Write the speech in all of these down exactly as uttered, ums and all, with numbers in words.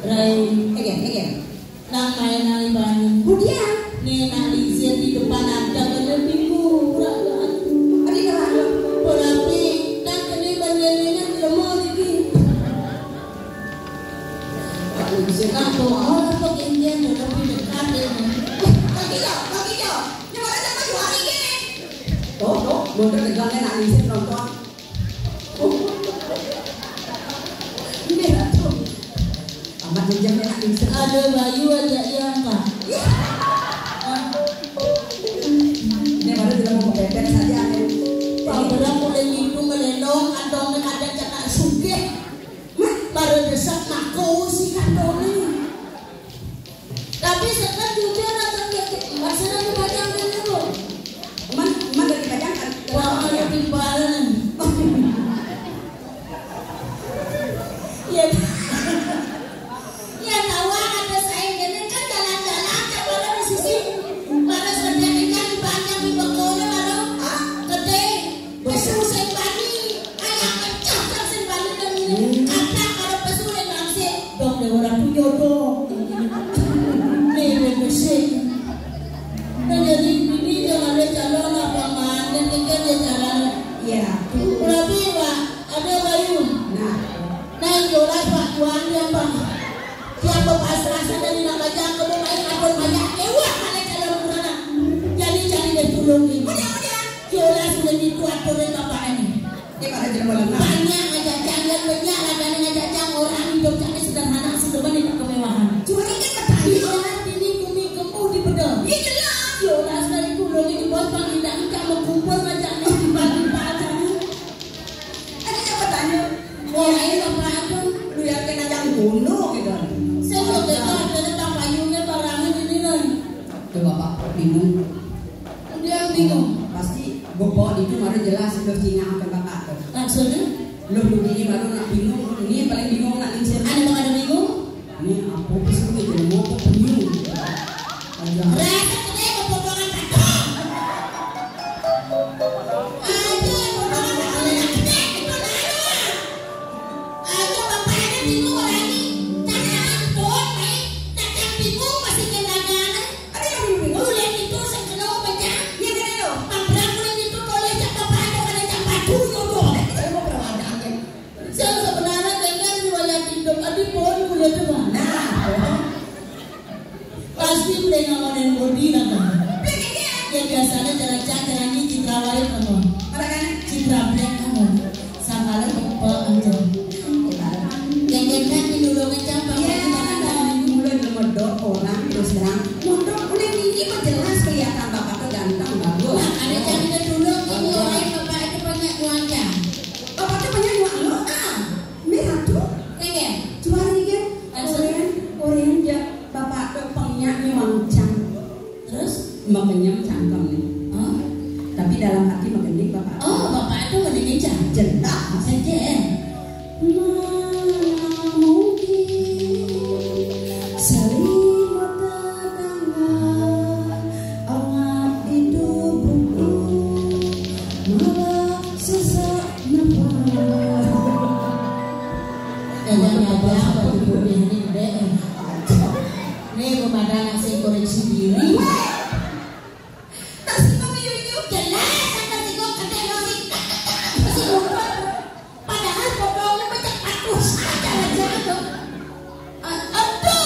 Rai, oke, oke. Nang main nang banyu. Budian. Nih, nang lingsir di depan ada kena minggu. Kurang. Adi, kalau. Berapi, nang kena bandelenya lemah dikit. Lingsir kan tuh, oh, tuh kendian, udah pindah kade. Lagi ya, lagi ya. Ini mana sama jual ini? Tuh, tuh, mundur tegangnya nang lingsir nonton. Ini tuh. Amat hujan enak bisa. Ada bayu aja yang kah? Ini baru tidak mau kepepet saja. Pak berang mulai ngitung melendong, kantongnya kadang cakak sugih. Mah, baru desak mako si kantongnya. Tapi sekarang jujur aja, masalah dibayangkan itu. Man, man dari bayangkan. Wah, ada timbalan. Iya. Iya, tahu ada saya ini kan jalan-jalan, coba di sisi. Mana sedang ikan banyak di bekono, mana? Ah, gede. Pesu sing bani, anak pecah kan sing bani dan ini. Anak kalau pesu yang langsung, dok, dia orang punya dok. Nih, nih, nih, sih. Nah, jadi ini dia ada calon apa mana, pikir dia calon. Iya. Berarti, Pak, ada bayu. Nah. Nah, yang jelas, Pak, tuan dia, Pak. Yang berpasrah sana di nak baca, kamu main apa banyak, ewa, mana calon kurana. Jadi, cari dia tulung ni. Mudah-mudahan. Yola sudah ditu aturan bapak ini. Dia pada jelema lengah. Banyak ngajak jangan, banyak lah kali ngajak jang orang hidup jangan sederhana, sedemen itu kemewahan. Cuma ini kan tadi. Yola ini bumi gemuk di bedeng. Ini jelas. Yola sudah ditu, lo ini bos bang tidak, tidak mau kumpul ngajak ni, bagi pacar ni. Ada siapa tanya? Mulai apa aku? Lu yakin aja gunung gitu. Saya juga dengar, ada tak payungnya barangnya ini kan. Tuh, Bapak bingung. Dia bingung. Pasti bobot itu baru jelas udah Cina akan Bapak tuh. Maksudnya? Lu, lu ini baru nak bingung, ini yang paling bingung nak lingsir. Ada yang ada bingung? Ini apa sih, ini jadi motor penyung. Aja. Rasa gede kepotongan patung. Aja potongan patung yang gede, itu nanya. Aja bapaknya bingung orang ini. Tanya ampun, eh. Tanya bingung masih kenangan. Ada yang bingung. Udah itu sing kena pecah. Iya, kan, lo? Pabrak udah itu boleh cak bapak ada pada cak batu, lo, lo. Kita mau perawadan, ya. Saya sebenarnya dengan riwayat hidup, adi pun kuliah tu, Bang. Nah, pasti boleh ngamanin bodi lah, Bang. Ya, biasanya cara cak, cara ni citra lain, Bang. Ada kan? Citra black, Bang. Sama lah, Bang, aja. Yang kita di dulu macam, Bang, ya, kita kan mulai ngemedot orang, terus terang. Untuk udah tinggi, jelas kelihatan bapak tuh ganteng, bagus. Nah, ada cerita dulu, ini orang bapak itu banyak keluarga. Bapak tuh banyak uang lo, ah. Merah tuh. Kaya? Juara kan? Maksudnya? Korean, Korean ya. Bapak tuh pengennya uang cang. Terus? Makenyem cangkem nih. Oh. Tapi dalam hati magending bapak. Oh, bapak itu magending cang. Jelas. Saja. Mana mungkin selimut tetangga awak di tubuhku malah sesak nafas. Jangan ada apa di bumi ini, Dek. Nih, pemandangan saya koreksi diri. Terus kok yuk jelas, terus kok kata lo sih. Terus lupa. Padahal fotonya macam aku saja aja tuh. Aduh, aduh.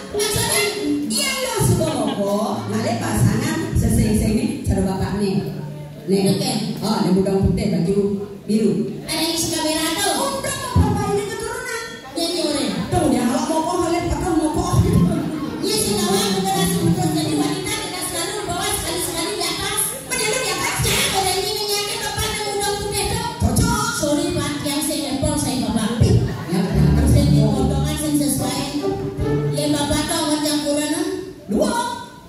Maksudnya, iya lo suka rokok, ngalih pasangan sesing-sing nih, cara bapak nih. Nih, oke. Oh, ini budang putih, baju biru. Ada yang suka berato. Untuk memperbaiki keturunan. Nyanyi orang. Tuh, dia kalau mau kok, ngeliat pakai mau kok. Iya, sih, kawan, generasi putus. Jadi wanita kita selalu bawa sekali-sekali di atas. Bener, di atas. Jangan orang ini nyanyi bapak yang budang putih tuh. Cocok. Sorry, Pak, yang saya lempar, saya bapak. Yang terus saya di potongan, saya sesuai. Ya, bapak tahu, macam kurang, dua.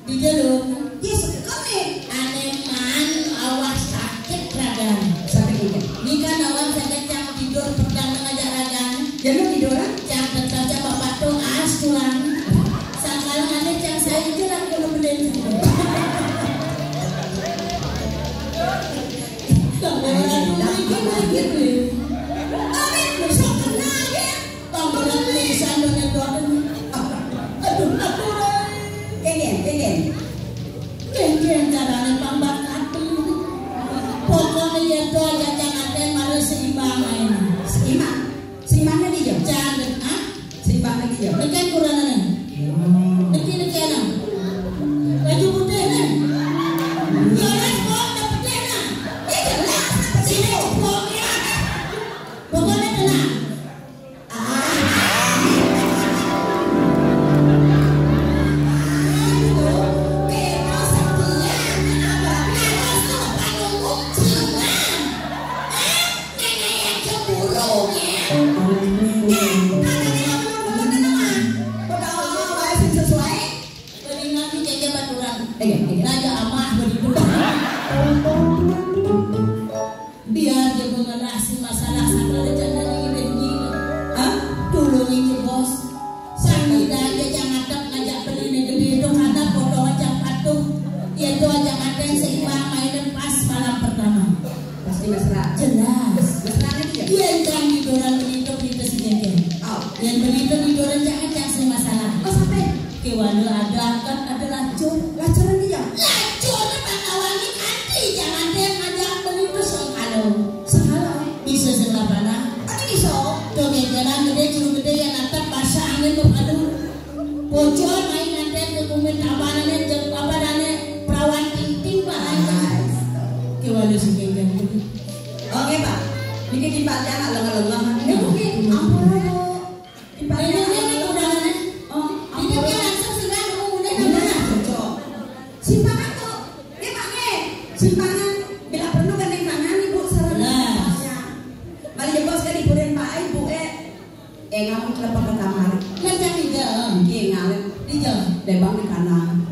Di dalam. Dia suka nih. Aneh, Ayo, ayo. Nanya amah begitu. Biar dia mengelasi masalah sampai rencana ini. Hah? Tulung ini, Bos. Sampai aja jangan tak ngajak beli ini gede itu karena potong aja patuh. Ya itu aja ngatain seimbang mainnya pas malam pertama. Pasti mesra. Jelas. Mesra lagi ya? Iya, jangan tiduran begitu, begitu sih, Jeng. Oh. Yang begitu tiduran jangan, jangan sih masalah. Oh, sampai? Kewana ada angkat, ada lacur. Lacur ini ya? Lacur ini Pak Awani kanti, jangan dia ngajak beli itu sengkalo. Sengkalo? Bisa sengkalo mana? Tapi bisa. Tuh, gegeran gede, juru gede yang natap, basah angin tuh, aduh. Bocor main nanti ke kumin tabanannya, jeng apa nane, perawan ting-ting, Pak, aja. Kewana si gegeran. Oke, Pak. Bikin di Pak, jangan lengah-lengah. Ya, oke. Ampun, Bu. Di Pak, ini, ini udah, oh, ini ampun. Dia langsung sih, kan, aku udah. Iya, cocok. Simpangan tuh. Dia pakai simpangan. Bila perlu kan yang tangan, Ibu, sareng. Jelas. Balik ya, Bos, kan hiburan Pak, Ibu, eh. Eh, ngamun kelepek ke kamar. Macam itu. Iya, ngalir. Di jam. Lebang di kanan.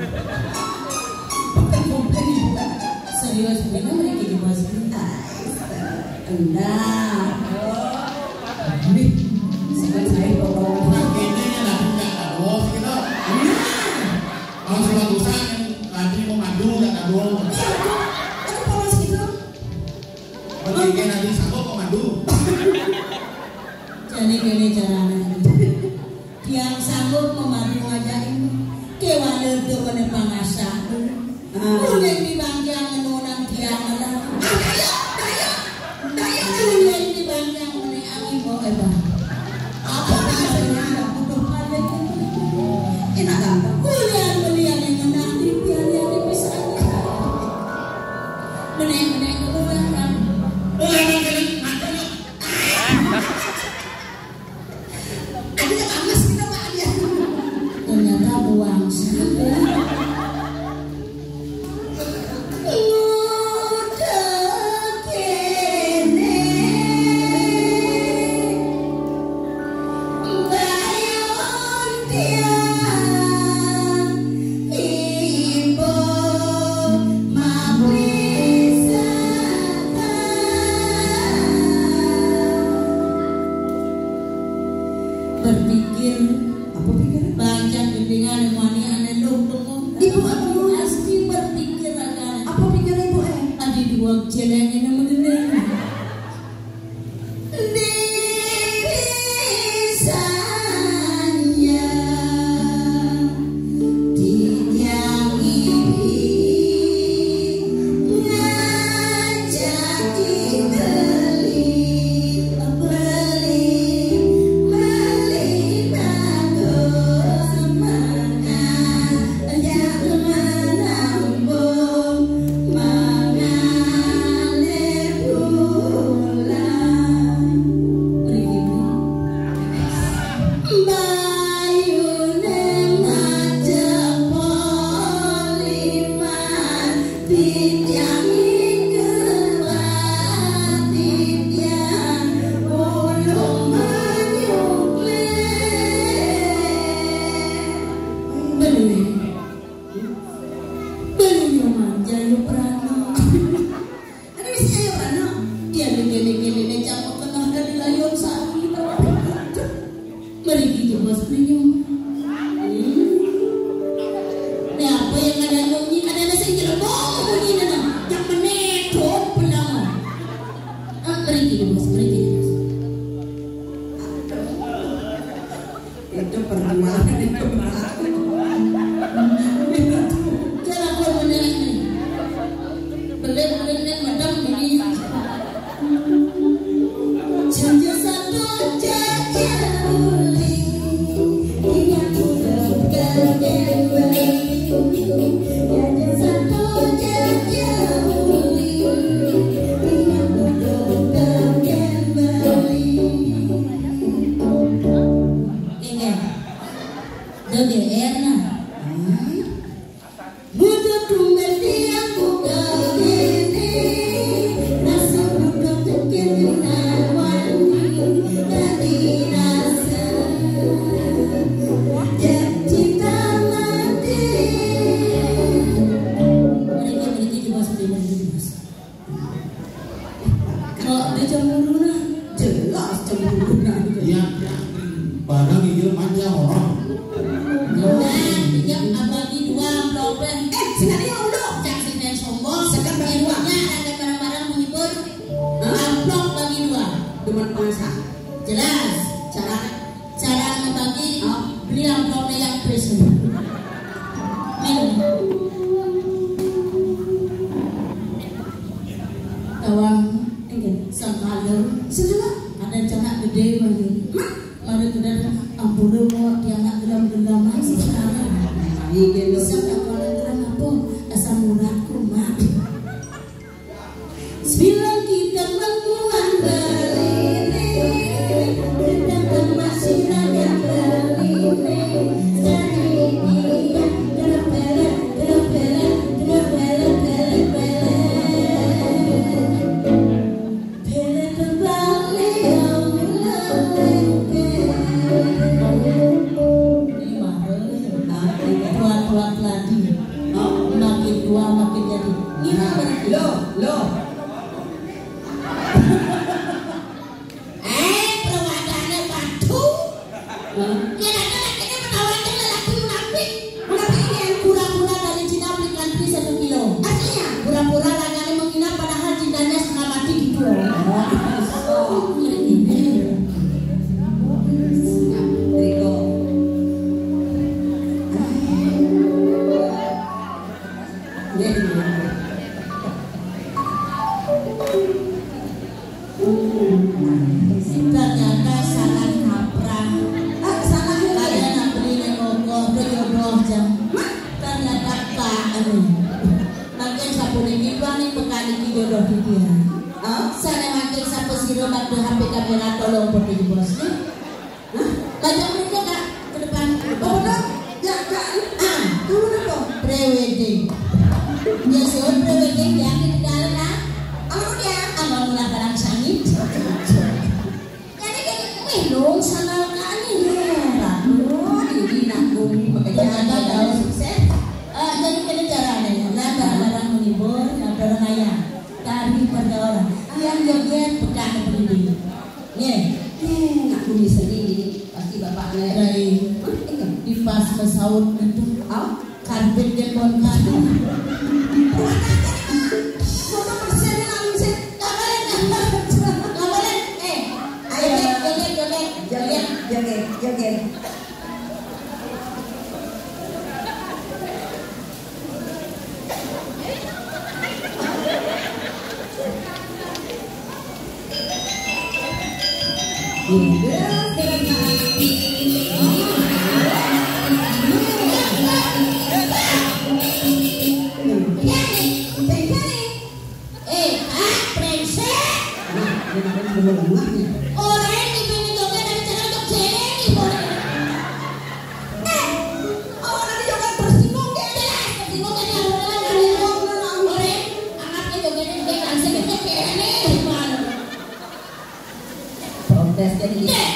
Bukan komplain, Ibu. Serius, bener mereka di bos. Enggak. Nih, suka saya bawa. Nah, ini lah, enggak ada bos gitu. Nah. Kalau sudah dosa, yang tadi mau madu, enggak ada bos. Iya, aku, aku polos gitu. Bertiga nanti sanggup mau madu. Jadi gini caranya. Yang sanggup memadu ngajakin. Kewana tuh kena pangasa. Ah. Udah di bangkiang ngenunang tiang lah. Ah, ayo, ayo. Ayo, udah di bangkiang mene angin, oh, eh, Bang. Apa rasanya? Udah paling. Enak gampang. Ulian belian yang menang di piala di pisang. Meneng-meneng ke ulang kan. Ulang kan, makan. Ada yang ames gitu, Pak, dia. Ternyata buang sampah. Udah kene. Bayun tiang ibu mabli saka. Berpikir. Apa pikirnya? Baca gendingan mani ane lu temu. Ibu, aku pasti berpikir akan. Apa pikirnya, Ibu, eh? Adi dua celeng ini mendengar. Diri saya tidak ngajak dibeli, beli, beli bagus semangat. Ajak menambung mengalir pulang. Berikutnya. Bayune ngajak poliman, titiang ikel, titiang ulung manyukle. Beli. Beli yo manja yo prana. Ada bisa yo prana. Dia gini-gini nih, cap kena dari layar sari. Mari kita bos prinyum. Hmm. Ini apa yang ada bunyi? Ada nasi jelebong bunyi nana. Yang menekuk pelama. Ah, mari kita bos, mari kita bos. Itu perjuangan itu berat. Cara kau menilai ini. Belit-belit madam ini. Jajah satu jajah uli. Yang udah gagal beli. Jajah satu jajah uli. Yang udah gagal beli. Ingat. Dode erna. Butuh tumben tiang buka gini. Rasa butuh tekin dengan wangi. Tadi rasa. Janji tak mati. Yang Krisna. Ayo. Tawang, enggak, sangkala. Sudah, ada canak gede banget. Pada sudah ampura mau dia nak gelam-gelam aja sekarang. Iya, lo. Bisa tak kalau gelam apa? Asam uratku mat. Sebilang kita mengkuan beliring, kita masih rakyat beliring. Dari dia, terpelet, terpelet, terpelet, pelet, pelet. Pelet terbalik, ya Allah. Ini mahal, ya. Tua-tua keladi. Makin tua, makin jadi. Ini berarti. Lo, lo. Eh, perwatané batu. Hah? Kira-kira ini perwatané lelaki munafik. Munafik ini yang pura-pura dari Cina beli country satu kilo. Artinya? Pura-pura lanyane menginap padahal cintanya setengah mati gitu loh. Oh, ini. Nah, Riko. Iya, iya. Ternyata salah kaprah. Ah, salah ini. Kalian nak beli nih kokoh, ke jodoh jam. Hah? Ternyata tak anu. Makin sapu niki, dua nih pekan niki jodoh dia. Hah? Sana makin sapu siro, bak H P kamera tolong foto di bos nih. Hah? Tajam itu, Kak, ke depan. Oh, benar? Ya, Kak. Ah. Kamu apa? Pre-wedding. Ya, suruh pre-wedding, ya, di dalam, ah. Anu dia? Anu, anu lah, barang sangit. Jadi, jadi, wih, dong, sama Kak nih. Ya, aduh, ini nak bumi, makanya ada daun sukses. Eh, jadi, ini caranya, ya. Lah, barang-barang menghibur, ya, barang ayah. Tari pergaulan. Yang joget, pekan pendidik. Nggih. Eh, nak bumi seni ini pasti bapaknya. Rai. Hah? Iya. Di pas mesaut itu. Ah? Karbit dia pon kadu. Foto persennya langsung. Kabarin, kabarin. Kabarin. Eh, ayo, joget, joget, joget. Joget, joget, joget. Eh, ah, brengsek. Nah, dia makan semua lemahnya. Orang ini pengen joget dari cara joget ini, boleh. Eh, orang ini joget tersinggung dia. Jelas, tersinggung dia, dia orang lain. Orang anaknya jogetnya juga langsung joget ini, gimana? Protes dia nih. Dek.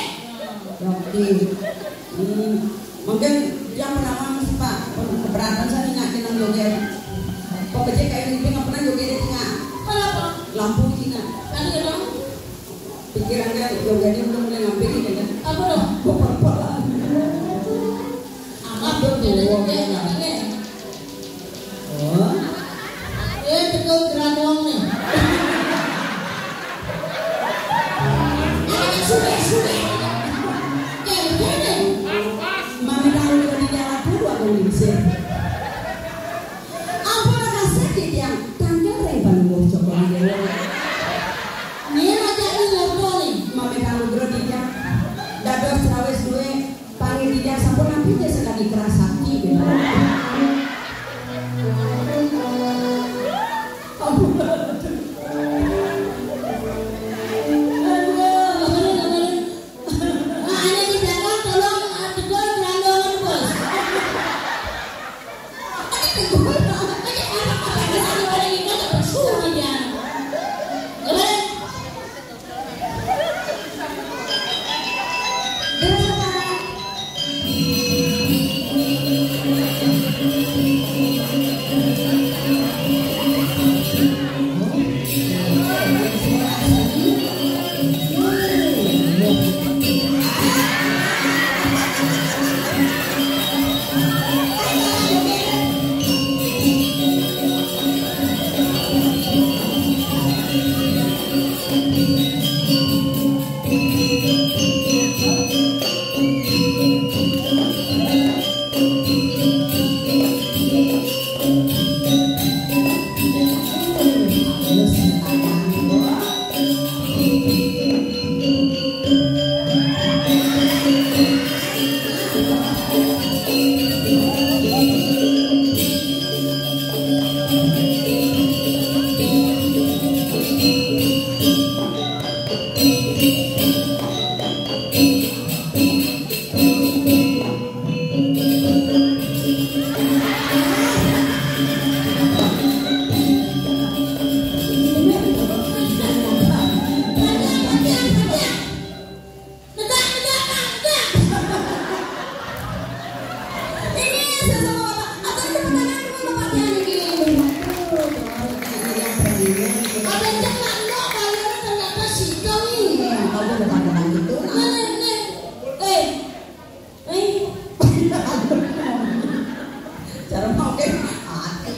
Cara mau ke hati.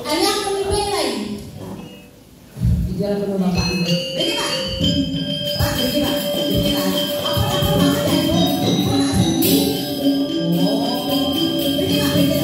Anak pemimpin lain. Di dalam rumah Pak. Ini Pak. Pak, ini Pak. Ini Pak. Apa, apa, apa, apa, apa, apa, ini? Oh. Ini Pak, ini.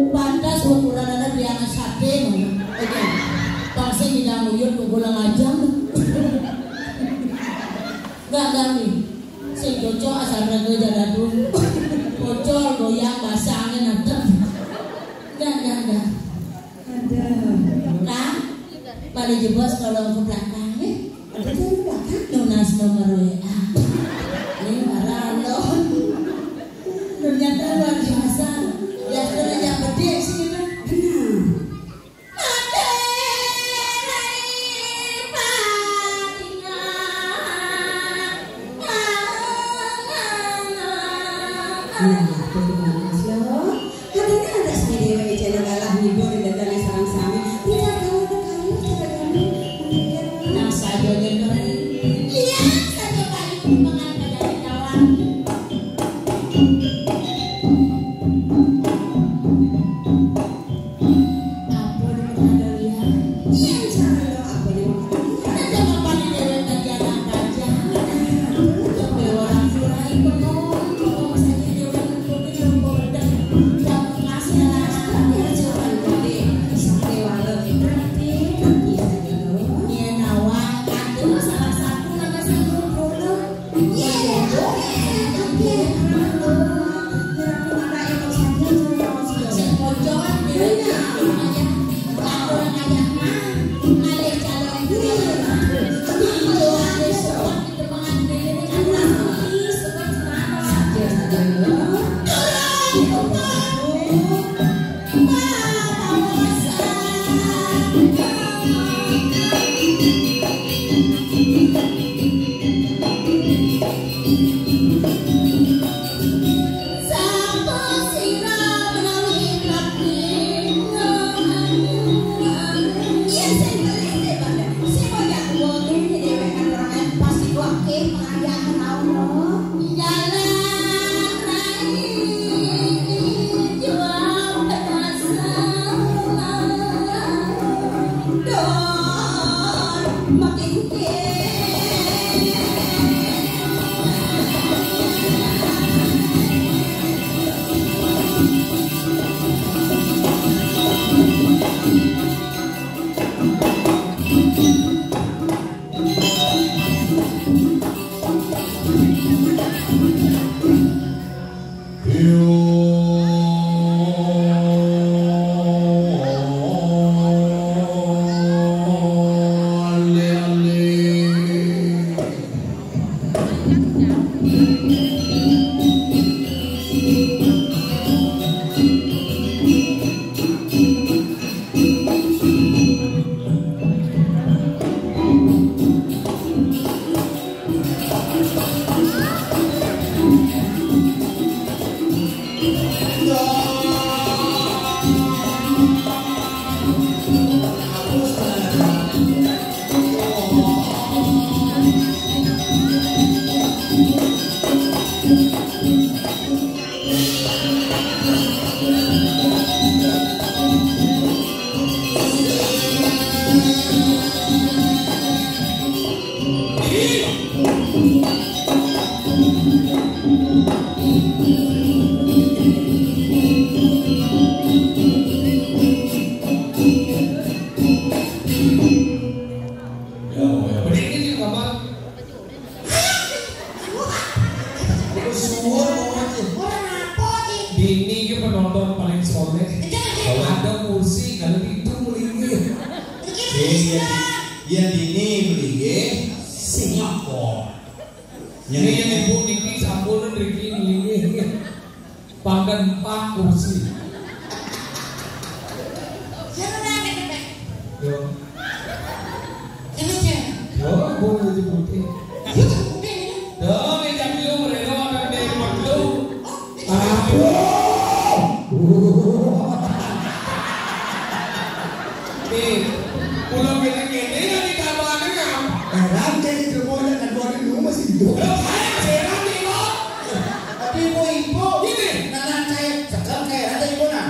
Pantas ukurannya biangan sate, mana? Oke. Pasti tidak nguyut, kukulang aja. Enggak, enggak nih. Sing cocok asal raga jadadu. Bocor, goyang, basah, angin, adem. Enggak, enggak, enggak. Ada. Kang, pada jebos kalau ke belakang, ya? Ada tuh ke belakang. Nunas nomor W A. Ini marah, loh. Ternyata luar biasa. Ya, sudah yang gede sih, gitu. Benar. Nah, itu gimana, Mas, loh? Katanya ada seni dewa ejana galah ngibur di datangan sarang sami. Tidak tahu ada kamu, cara kamu. Nah, saya dengar. Iya, saya paling mengenal pada kawan. Apa di mata kalian? Iya, insya Allah, apa di mata kalian? Ada apa di dewe tadi anak raja? Ada apa? Coba orang surai penuh, penuh saja dia. Iya, iya, dini beli nggih. Singapura. Ini yang ibu niki sampun niki nggih. Pangkat empat kursi. Yo. Ini aja. Yo, Bu, ini putih. Ayo, putih ini. Yo, ini jadi lu mereka ada di perlu. Aduh. Eh, kula kene-kene ya ditambahane ya. Heran kayak itu mau kan dua ribu masih hidup. Lho, saya masih heran nih, Bos. Tapi ibu-ibu, ini. Nah, nah, saya sekarang kayak ada ibu nah.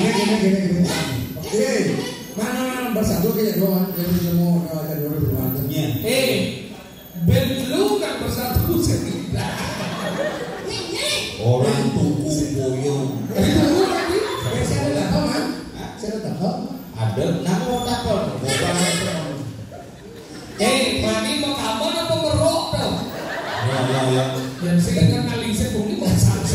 Gini, gini, gini, gini. Oke, mana, mana bersatu kita doang, jadi semua ada dua ribu. Iya. Eh, ben lu nggak bersatu sendiri. Orang tuku boyong. Itu lu lagi. Eh, saya ada apa, Man? Hah? Saya ada apa? Ada. Nah, mau takon. Mau bahas apa? Eh, mani mau kamar apa merok tuh? Ya, ya, ya. Yang sih kan kali saya pun ini mau sama.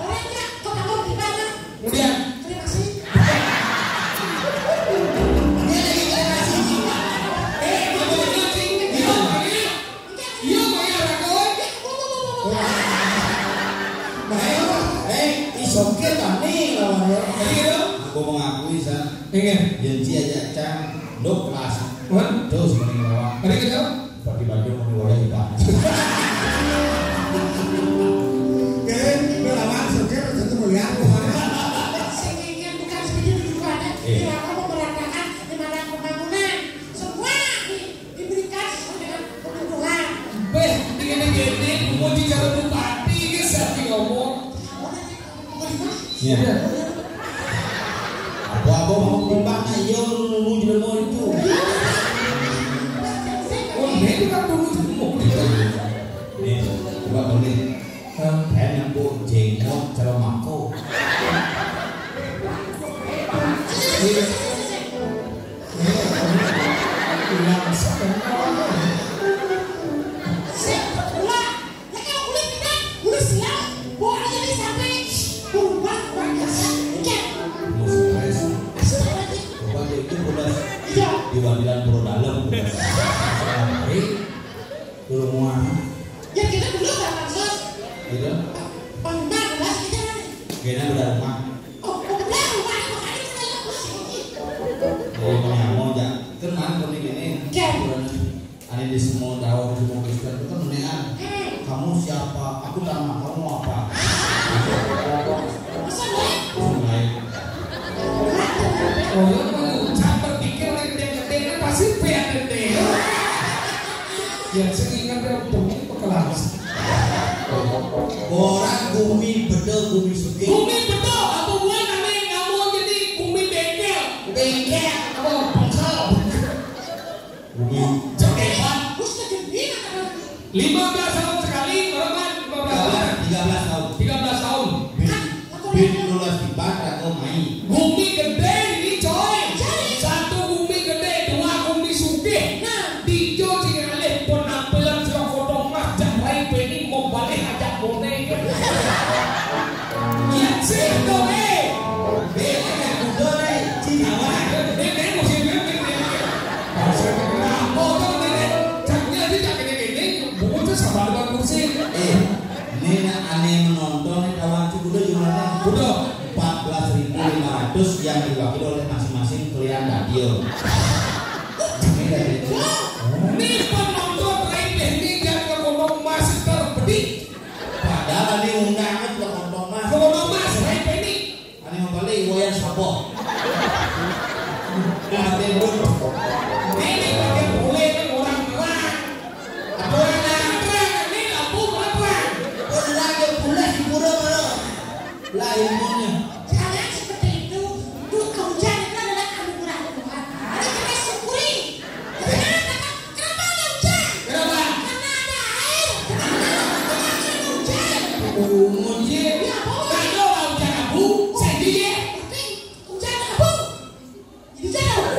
Orang nggak, kok kamu di mana? Kemudian. Terima kasih. Dia lagi terima kasih. Eh, apa benar sih? Iya, Pak, iya. Iya, Pak, iya, Pak, oh. Nah, eh, iso ke tani lawan ya. Tadi gitu. Aku mengakui, San. Iya. Janji aja, Cang. Nduk kelas. Wan? Terus mending lawan. Tadi gitu. Seperti Bandung mau diwadahi, Pak. Oke, udah lawan, sopir, tentu melihat. Sing ingin bukan segitu juga ada. Iya. Di mana pemberantakan, di mana pembangunan. Semua di-, diberikan sesuai dengan kebutuhan. Beh, ini gini, mau bicara bupati, ini siapa ngomong? Iya. Apa-apa mau timbang, nah, iya, lu, lu, lu juga mau itu. Oh, ini kan dulu mau itu. Nih, coba tulis. Hah? Saya nempuh jengot cara mako. Iya. Iya, iya. Iya, sebenarnya. Sip, keluar. Ya, kalau kulit kita udah siap, bawa aja nih sampai rumah orang biasa. Oke. Mau stres. Sudah lagi. Coba dia itu udah. Iya. Di Wadilan Puro Dalam, udah. Hari, turun rumah. Ya, kita dulu nggak pansos. Gitu. Pang-, pang-, udah, kita nih. Kayaknya udah rumah. Oh, udah rumah, makanya kita lihat masih oke. Oh, mau nyamuk, ya. Kan mana pun ini. Iya. Ane di semua daun, semua Kristen itu kan mendengar, "Kamu siapa? Aku tanah, kamu apa?" Lain. Oh, ya, kalau ucap berpikir yang gede-gede, kan pasti pengen gede. Ya, saya ingat yang punya pekelas. Orang gumi bedo, gumi suki. Gumi bedo, apa buat ane kamu jadi gumi bengkel? Bengkel, apa bengkel? Bumi. Cepat. Lima belas tahun sekali, berapa? Lima belas tahun. Tiga belas tahun. Tiga belas tahun. Bin, bin nulas tiba atau mai. Bumi gede ini, coy. Satu bumi gede, dua bumi sugih. Nah, tiga sing alih pun ampelan sira kodong mas jak rai peni mau balik ajak bonek. Iya sih, tuh, eh. Eh, eh, kuda, eh, Cina, wah. Eh, eh, musim ini, eh, eh. Apa tuh, eh, eh? Caknya aja, cak ini, ini, bungut tuh sama dengan kursi. Eh, ini nak aneh menonton, eh, kawan, cukup udah gimana? Udah. Empat belas ribu lima ratus yang diwakili oleh masing-masing kalian radio. Ini dari itu. Ini penonton lain deh, ini jangan ngomong master pedih. Padahal ini undangan ke Lontong Mas. Lontong Mas, saya ini. Ini mau balik, wayang sapoh. Ini pakai bulu. Ini pakai bulu, ini orang terang. Orang terang, ini lampu orang terang. Orang yang pulas di pura malah. Lah, ilmunya. Jangan seperti itu. Duh, hujan itu adalah anugerah Tuhan. Jadi kita syukuri. Kenapa? Kenapa ada hujan? Kenapa? Karena ada air. Kenapa ada hujan? Oh, iya. Ya, apa? Kalau hujan abu, sedih ya. Tapi hujan abu. Jadi hujan abu.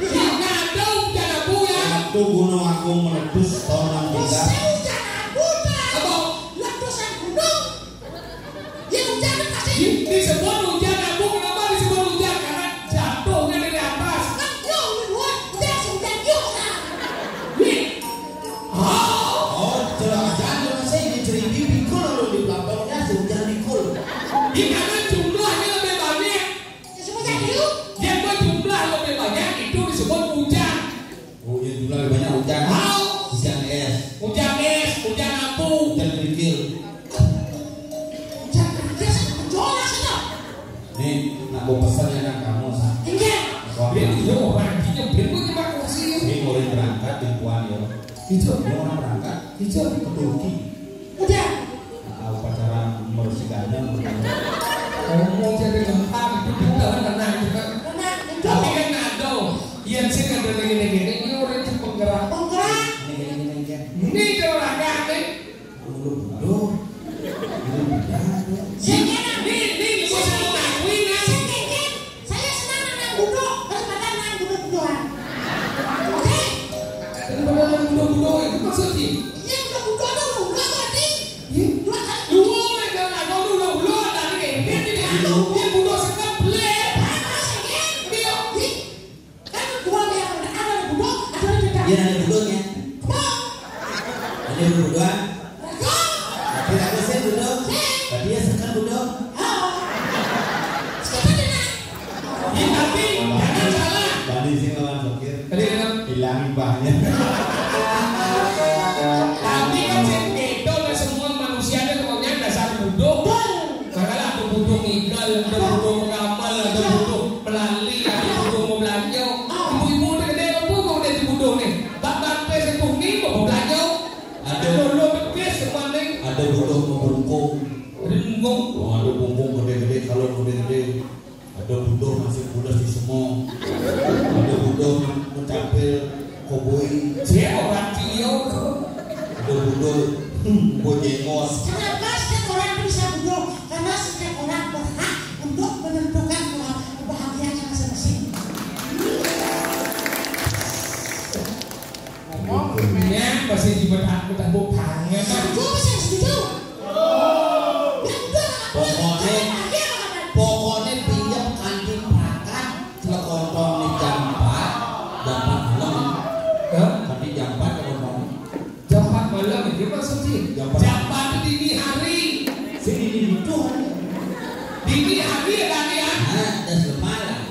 Ya, ada hujan abu ya. Waktu Gunung Agung meletus tahun enam tiga. Hujan abu, dah. Apa? Letusan gunung. Ya, hujan kan pasti. Di-, disebut hujan abu, kenapa disebut hujan? Karena Aku pesen ya nang kamu, Sa. Iya. Wah, ini yo, orang dia, dia punya mak kursi. Ini mulai berangkat, yang puan, yo. Itu, dia orang berangkat. Itu, ke Turki. Udah. Nah, upacara merusi gandeng. Ngomong jadi lengkap, itu kita tenang. Tenang, itu. Tapi kan ada, yang sih ada lagi-lagi, ini orang itu penggerak. Penggerak. Ini, ini, ini, ini. Ini dia orang gandeng. Nih, nih, nih, gua sama ngakui, nah. Saya senang nang budok daripada nang budok-budokan. Oke? Daripada nang budok-budok, itu maksudnya? Iya, budok-budok tuh, budok berarti. Iya. Dua kali. Dua, megang atau budok-budok, tapi kayak gini, nih. Iya, budok sekali, beler. Apa sih, ya? Iya. Ih, kan dua yang ada, ada budok, ada budok. Iya, ada budoknya. Budok. Ada budok. Budok. Tapi aku sih budok. Sih. Tapi ya sekarang budok. Oh. Sekarang enak. Ya, tapi jangan salah. Tadi sih lawan sopir. Tadi kan? Hilang ibahnya. Tapi kan sih beda lah, semua manusia ada maunya dasar budok. Betul. Makanya ada budok ngigal, ada budok meramal, ada budok melali, ada budok mau belanja. Ibu-ibu udah gede apa kok udah di budok nih? Bak-bak pes itu nih mau belanja. Ada dulu pes semua nih. Ada budok mau bungkung. Ada bungkung. Oh, ada bungkung gede-gede, kalau gede-gede. Ada budok masih pulas di semua. Ada budok mencapai koboi. Dia orang Tio. Ada budok, hmm, bojengos. Kenapa setiap orang bisa budok? Karena setiap orang berhak untuk menentukan kebahagiaannya masing-masing. Ngomong, ya, masih dibetak-betak banget. Setuju apa sih? Setuju? Ya, udah, nggak boleh. Pokoknya, pokoknya pinjam kanti prakat, telekontong di jam empat, jam empat malam. Hah? Kanti jam empat, telekontong. Jam empat malam itu maksudnya? Jam empat. Jam empat itu dini hari. Sini di itu. Dini hari ya, Dani, ya? Nah, udah semalam.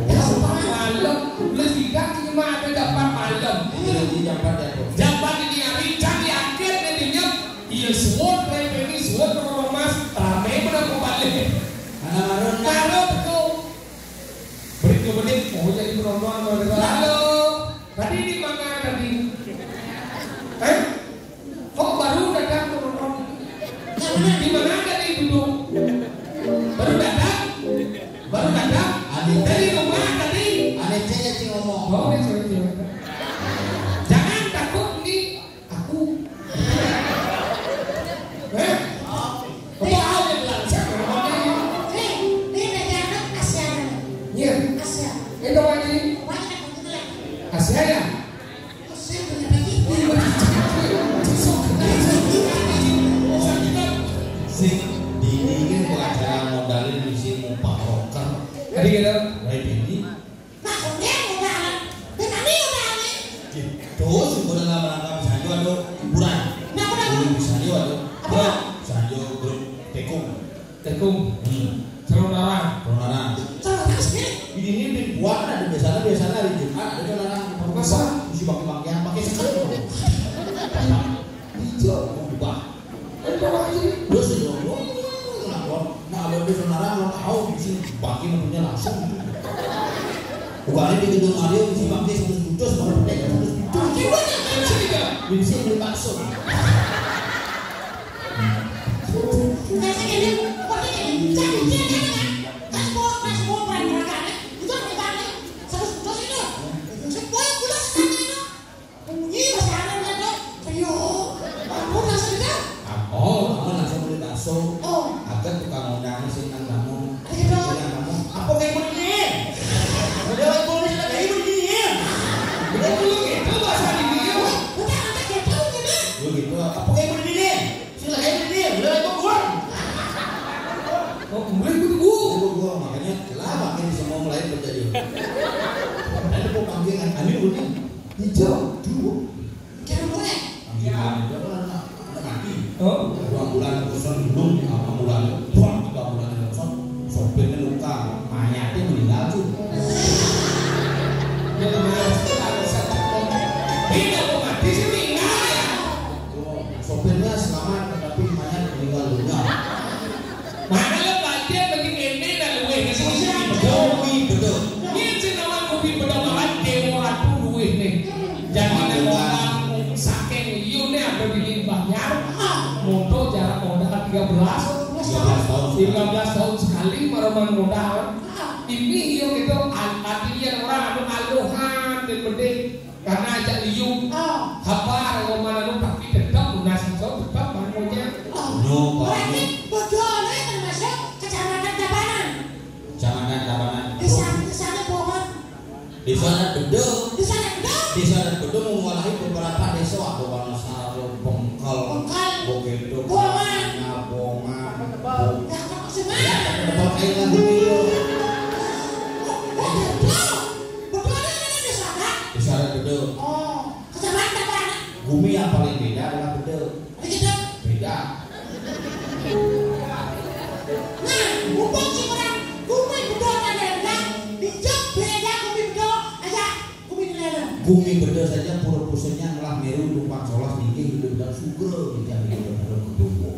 Jam empat malam, lu tidak cuma ada jam empat malam. Iya, iya, jam empat ya, Bro. Jam empat ini hari, cang yakin nih dia. Iya, suwon, kayak ini, suwon, rumah mas, rame bener kembali. Mana marun, Kak? Marun, tuh. Berikut, berikut. Oh, jadi penonton, halo. Tadi di mana tadi? Eh? Kok baru datang turun? Yang mana? Di mana tadi duduk? Baru datang? Baru datang? Ada. Dari rumah tadi? Ada cewek sih ngomong. Oh, ada cewek-cewek. Jangan takut, ini aku. Eh? Apa hal yang langsung ngomongnya? Eh, ini beda anak Asia. Iya. Asia. Itu apa ini? Banyak betul ya. Asia ya? Sing dini kan gua acara modalin misi ngumpah rocker. Tadi kita mulai dini. Nah, kemudian udah, dan kami udah, gitu, sih gua udah lama-lama bisa aja ada hiburan. Nah, udah. Dulu bisa aja ada. Apa? Bisa aja grup Tekung. Tekung. Hmm. Saudara. Saudara. Saudara sih. Ini, ini di buat ada biasanya, biasanya hari Jumat ada saudara. Masa? Mesti pakai pakaian, pakai sekali. Hijau, berubah. Ada orang ini. Terus dia ngomong, ngomong, ngomong. Nah, kalau dia saudara, kalau tahu di sini pakai mobilnya langsung. Bukan di gedung Mario, mesti pakai satu juta, satu juta, satu juta. Pakai banyak, pakai banyak. Di sini beli bakso. Oh, kamu langsung beli bakso. Ada tukang undang sih nang kamu. Nang kamu. Apa kayak begini? Udah lagi mau bisa kayak begini. Udah dulu gitu bahasa di dia. Udah, udah gitu, gitu. Lu gitu, apa kayak begini? Sila kayak begini, udah lagi mau buang. Oh, mulai gitu, Bu. Gua, gua makanya lama ini semua mulai terjadi. Ada mau panggilan, Ani udah hijau dulu. Jangan mulai. Panggilan itu kan anak, anak mati. Oh. Dua bulan kosong dulu, apa bulan? Buang tiga bulan kosong. Sopirnya luka, mayatnya meninggal tuh. Ya, kemarin itu ada satu. Ini mau mati sih, meninggal ya. Oh, sopirnya selamat, tetapi mayat meninggal dunia. Mana lo bagian lagi ini dan luwih Lima belas tahun sekali maroman modal. Ini yo gitu, artinya orang anu aluhan dan gede karena ajak liu. Kabar roman anu tapi tetap lunas, tetap bangunnya. No, berarti Bedone termasuk Kecamatan Tabanan. Kecamatan Tabanan. Desa, desanya Bongan. Desa Adat Bedo. Desa Adat Bedo. Desa Adat Bedo mewalahi beberapa desa, ada Wonosaru, Bengkel, Bengkel, Bogedok, Bongan. Bongan. Lah, kok semua? Ya, tempat air lagu itu. Oh, Bedo. Bedo ada di Desa Adat? Desa Adat Bedo. Oh, Kecamatan Tabanan. Gumi yang paling beda adalah Bedo. Beda. Nah, mumpung si orang gumi Bedo ada yang dijawab beda gumi Bedo aja, gumi Bedo. Gumi Bedo saja pura pusanya ngelah meru tumpang solas tinggi gitu dan sugro di jam itu baru ketumpuk.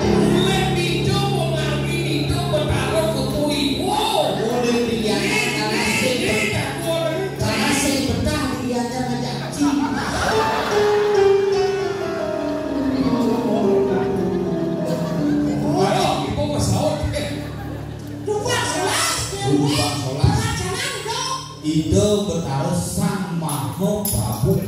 Mulai pintu mau ngargi itu bertaruh kutu ibu. Mulai dilihat karena sih karena sing betah diajar ngajak cing. Aduh, ibu pesawat. Lupa solas, lupa solas. Ide betara Sang Maha Prabu.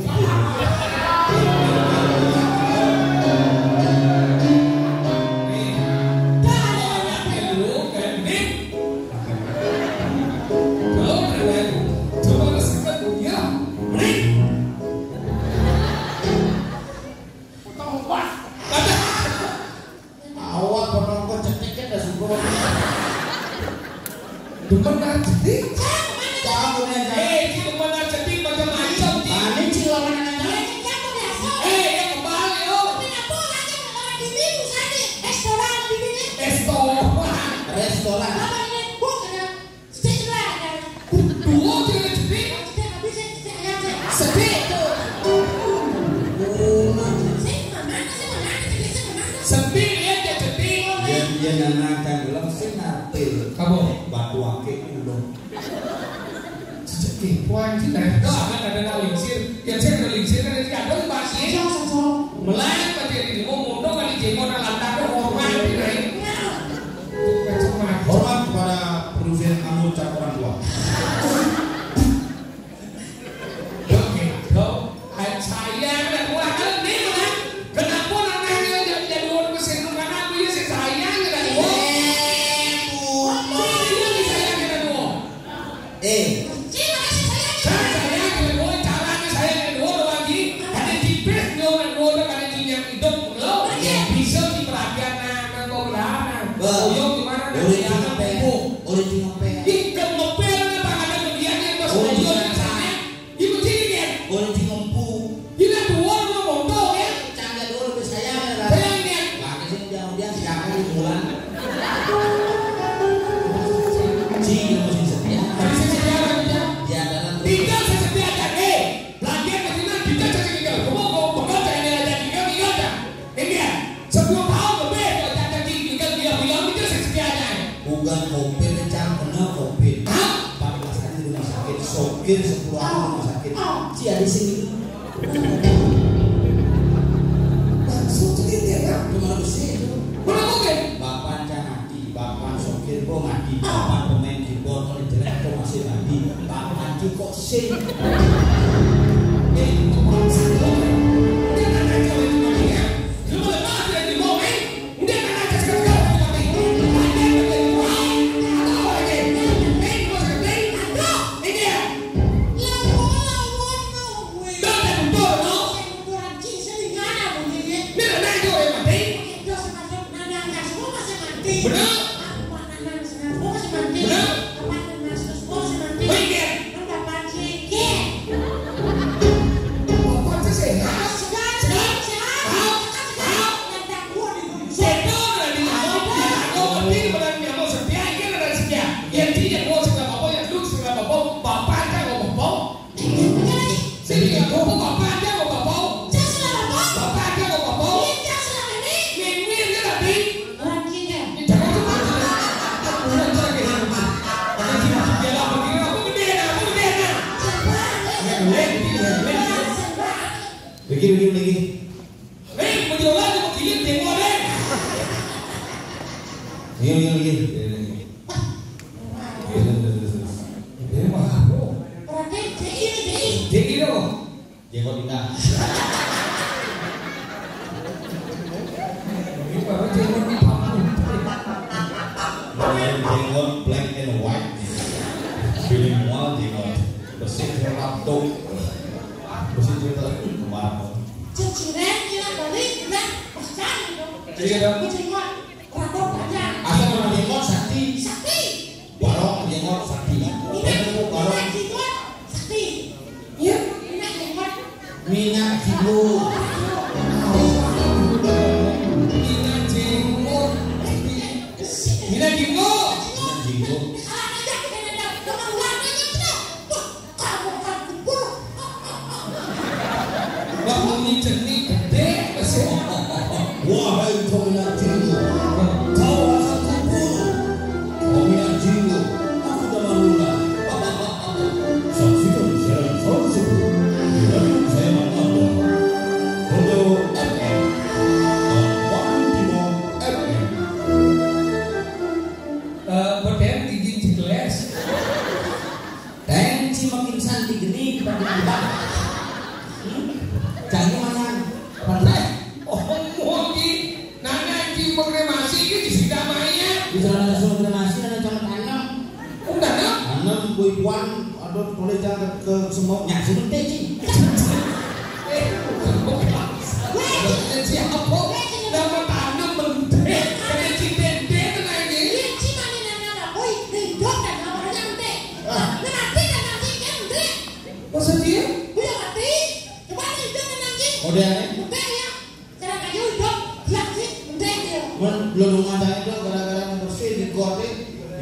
Awak penonton cetek kan dah suka. Demen nang cetik. Kamu nih, eh, ini demen nang cetik macam-macam, Ci. Ini Ci lawan anak. Eh, ya kembali, oh. Restoran. Restoran. Apa ini? Buk, ada. Duo cewek cetik. Sedih. Sedih ya, dia cetik. Yen, yen anak kang lem sing ngartil. Apa? Batu akik ulun. Cetik. Wah, ini dah. Dah, kan ada nak lingsir. Ya, saya ada lingsir, kan ada jadul, Pak, sih. Melek, Pak, jadi mau mundur, kan di jenggot, kan lantak, tuh, hormat, gitu, ya. Hormat kepada produsen anu cap orang tua. Oke, tuh. Hai, sayang, dan murah kali ini, kan? Kenapa anaknya jadi, jadi orang mesin, karena aku ya sih sayang, dan gua. Dia disayang, dan gua. Eh. Saya sayang, dan gua, caranya sayang, dan gua, lagi. Ada jipres, dia, dan gua, ada, ada jinyak hidup, lo. Bisa diperhatikan, nah, nah, gua berharap, nah. Bah. Boyong gimana, nah? Boleh dia, cingepel. Boleh cingepel. Ih, kan ngepel, nah, tangannya begini, yang pas. Oh, boyong, iya. Nah, ibu cili, ya? Boleh cingempung. Gila, dua, dua motor, ya? Cangga dua lebih sayang, ya, Ran? Sayang, ya? Pakai sih, udah, udah, silakan di bulan. Ci, lu mesti setia. Tapi saya setia, Ran, ya? Ya, dalam. Tinggal saya setia aja, eh. Lagi yang penting, tinggal saya setia. Kamu mau bekerja, ini aja, tinggal, tinggal aja. Ini ya, sepuluh tahun lebih, kalau tak jadi, tinggal dia bilang itu sekian. Bukan covid, Cang, kena covid. Hah? Empat belas hari di rumah sakit, sopir sepuluh hari di rumah sakit. Ci ada sini. Langsung cerita, ya? Cuma lu sih itu. Mana covid? Bapak Cang mati, Bapak sopir gua mati, Bapak pemain keyboard oleh jelek kok masih mati, Bapak Ciko sing. Eh, kok satu? Dia tak kacau itu namanya. Benar. Benar. Benar. Iya, iya, iya. Iya, iya, iya. Iya, iya, iya, iya. Iya, Pak. Berarti D I ini, D I. D I dong. Jenggot indah. Ini baru jenggot di panggung. Jenggot black and white. Feeling mual jenggot. Bersih gelap tuh. Bersih cerita kemarin. Ciciren kira balik, udah, pecah gitu. Iya, dong. Kucing gua, rambut panjang. Asal orang jenggot sakti. Sakti. Barong jenggot sakti. Minyak, Barong. Minyak jenggot sakti. Iya. Minyak jenggot. Minyak jenggot. Minyak jenggot. Minyak jenggot. Minyak jenggot. Kalau ada, kita ada. Teman luar aja, kita. Wah, kamu akan kubur. Wah, muni cenik gede. Wahai kau minyak jenggot, kau akan kubur. Kau minyak jenggot, aku udah malu lah. Saksikan siaran Saur Seduh di Radio Kesayangan Anda. Rodo F M. Tampang Timur F M. Eh, Boten izin si Geles. Teng si makin santi geni kita di kita. Hmm? Jangan mangan. Apa teh? Oh, mau di nana di kremasi ini di sudah mayat. Di sana langsung kremasi, nana jangan tanam. Oh, tanam? Tanam, bui puan, aduh, boleh jangan ke semoknya, sebentar sih. Eh, siapa? Nama tanam bentar. Kena cinta dia kena ini. Iya, cuma ini nana, boy, hidup dan namanya ente. Nah, nanti dan nanti kan ente. Masa dia? Udah mati. Coba nih, hidup dan nanti. Oh, dia, ya? Ente ya. Cara kayu hidup, dia sih, ente dia. Cuman belum rumah saya itu gara-gara mau bersih di kote.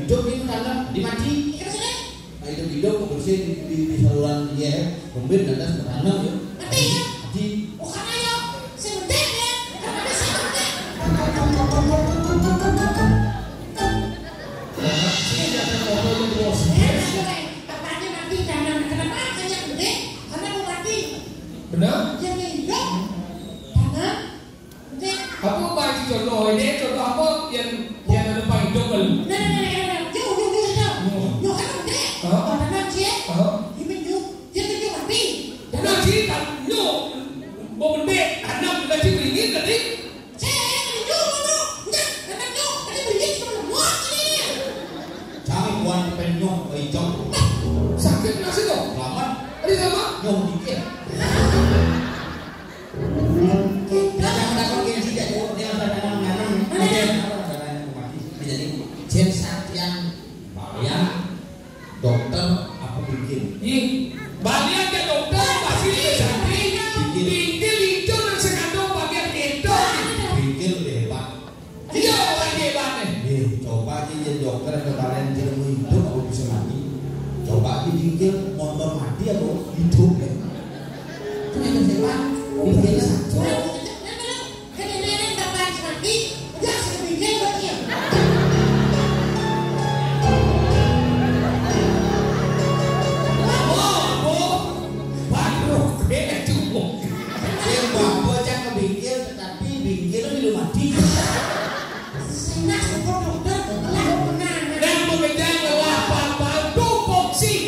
Hidup ini tanam, di mati. Iya, maksudnya? Nah, hidup-hidup mau bersih di, di, di saluran dia, ya. Pembit dan das tanam, ya. Mati, ya? Mati. Bukan ayo, si ente ya. Karena dia si ente. Nah, sini ada foto yang bos. Eh, nah, gue, apanya mati tanam? Kenapa hanya ente? Karena mau mati. Benar? Yang hidup, tanam, ente. Apa bagi contoh ini? Contoh apa yang, yang ada paling hidup kan? Nah, nah, nah, nah, nah. Jauh, jauh, jauh, jauh. Hmm. Jauh kan ente? Hah? Tanam, cie. Hah? Ini jauh. Dia kerja mati. Tanam sih, tak nyok. Mau bendek, tanam, kita sih beringin tadi. Saya yang kerja dulu. Enggak, tanam nyok. Tadi beringin cuma lemot ini. Cari kuan penyok, eh, jok. Sakit nasi tuh. Selamat. Tadi sama? Nyok dikit. Kita mendapat gaji dari orang yang ada tanam-tanam. Oke, apa caranya mati? Jadi, James Satyan Maria. Dokter apa bingkil? Ih, balian ke dokter, pasti santri. Bingkil. Bingkil itu nang sekandung bagian itu. Bingkil lebih hebat. Iya, orang hebat nih. Nih, coba aja jadi dokter ke balian ilmu hidup, aku bisa mati. Coba aja bingkil, motor mati aku hidup ya. Itu yang hebat. Bingkil satu. Kadang-kadang bapak mati, udah saya pikir buat dia. Oh, oh, baru beda cukup. Sing bapak cak kebingkil, tetapi bingkil di rumah dia. Sing nak syukur dokter, lah menang. Dan mengejar lelah papa tumpuk sih.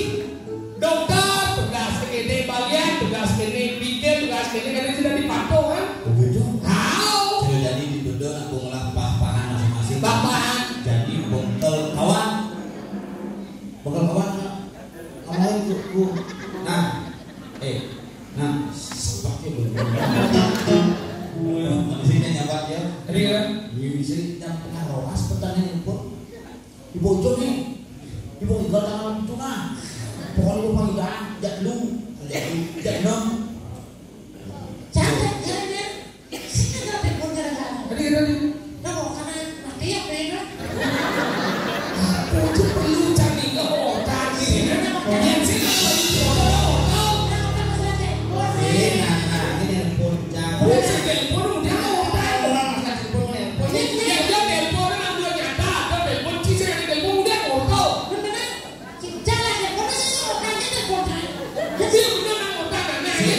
Dokter, tugas kene balian, tugas kene pikir, tugas kene kan sudah dipatuh kan? Oh gitu. Tahu. Sudah jadi dituduh aku ngelah pah-pahan masing-masing. Pah-pahan. Jadi bengkel kawan. Bengkel kawan. Ngomongin tuh, tuh. Nah, eh, nah, sepakai bengkel. Manusianya nyawa ya. Iya. Ini bisa yang tengah roas petani pun. Di bojong nih. Di bojong tinggal tanggal itu nah. Pokoknya lu panggil dah, jak lu, jak lu, jak enam. Jangan, jangan, jangan. Sini nggak telepon gara-gara. Tadi, tadi. Nah, mau karena mati ya, Beda. Aku tuh perlu cari ke hotel sih. Yang sih kalau itu hotel. Nah, kita masih ada telepon. Eh, nah, nah, ini telepon. Jangan. Udah, saya telepon, udah hotel. Orang masih ada telepon, telepon. Iya, iya. Ya, dia telepon, kan, udah nyata. Dia telepon, sih, saya telepon, udah hotel. Beneran? Jalan ya, pokoknya saya mau tanya deh, mau tanya. Jadi, bener nang mau tanya, nah, ini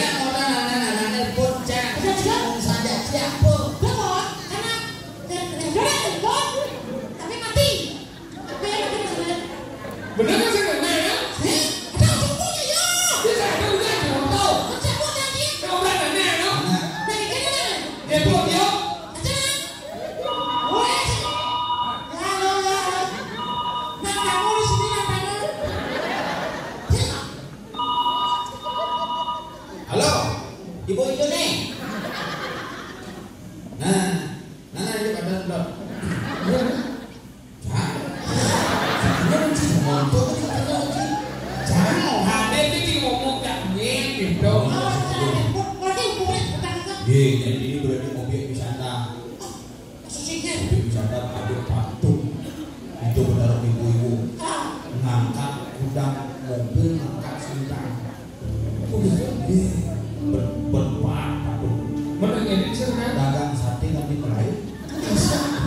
Jangan ada itu ngomong tak gitu. Nggih, jadi ini berarti objek wisata. Objek wisata ada patung. Itu benar ibu-ibu. Ngangkat gudang mobil, ngangkat sintang. Nggih, ber-, berempat patung. Mana jadi, Sir, kan? Dagang sate nanti mulai.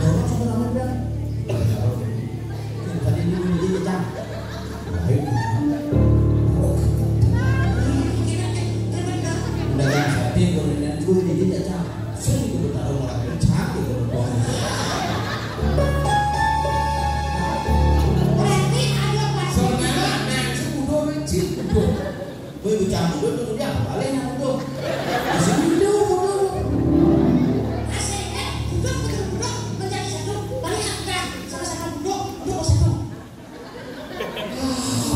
Dorong satu nama dia. Tadi ini ini kecang. Ayo. Dagang sate, gorengan juga ini kecang. Sini kita taruh malah kecang, gitu, loh. Berarti ada pas. Saudara, nah, si Udo, si Udo. Kowe bocah mudhun, kemudian balik nang mudhun. Di sini mudhun, mudhun. Asik, eh, mudhun, mudhun, mudhun, menjadi satu. Balik nang kita, sama-sama mudhun, mudhun satu.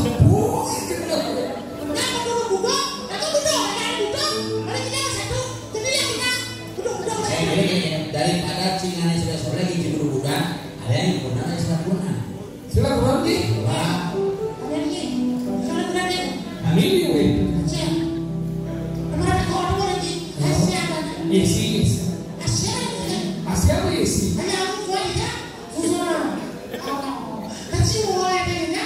Ampun, gitu. Kenapa mudhun, mudhun? Aku mudhun, ada mudhun. Balik kita satu. Jadi ya kita mudhun, mudhun, mudhun. Eh, gini, gini, gini. Daripada cingane sudah sore, gigi berubah, ada yang kurang, ada yang kurang. Sila kurang, Ki? Wah. Ada, Ki. Sila kurang, Ki. Amin, Ki. Siap. Kemarin aku orang lagi. Asia, Pak. Yesi, Yesi. Asia, Pak. Asia apa Yesi? Hanya aku dua aja. Susah. Oh. Kecil mulai kayaknya.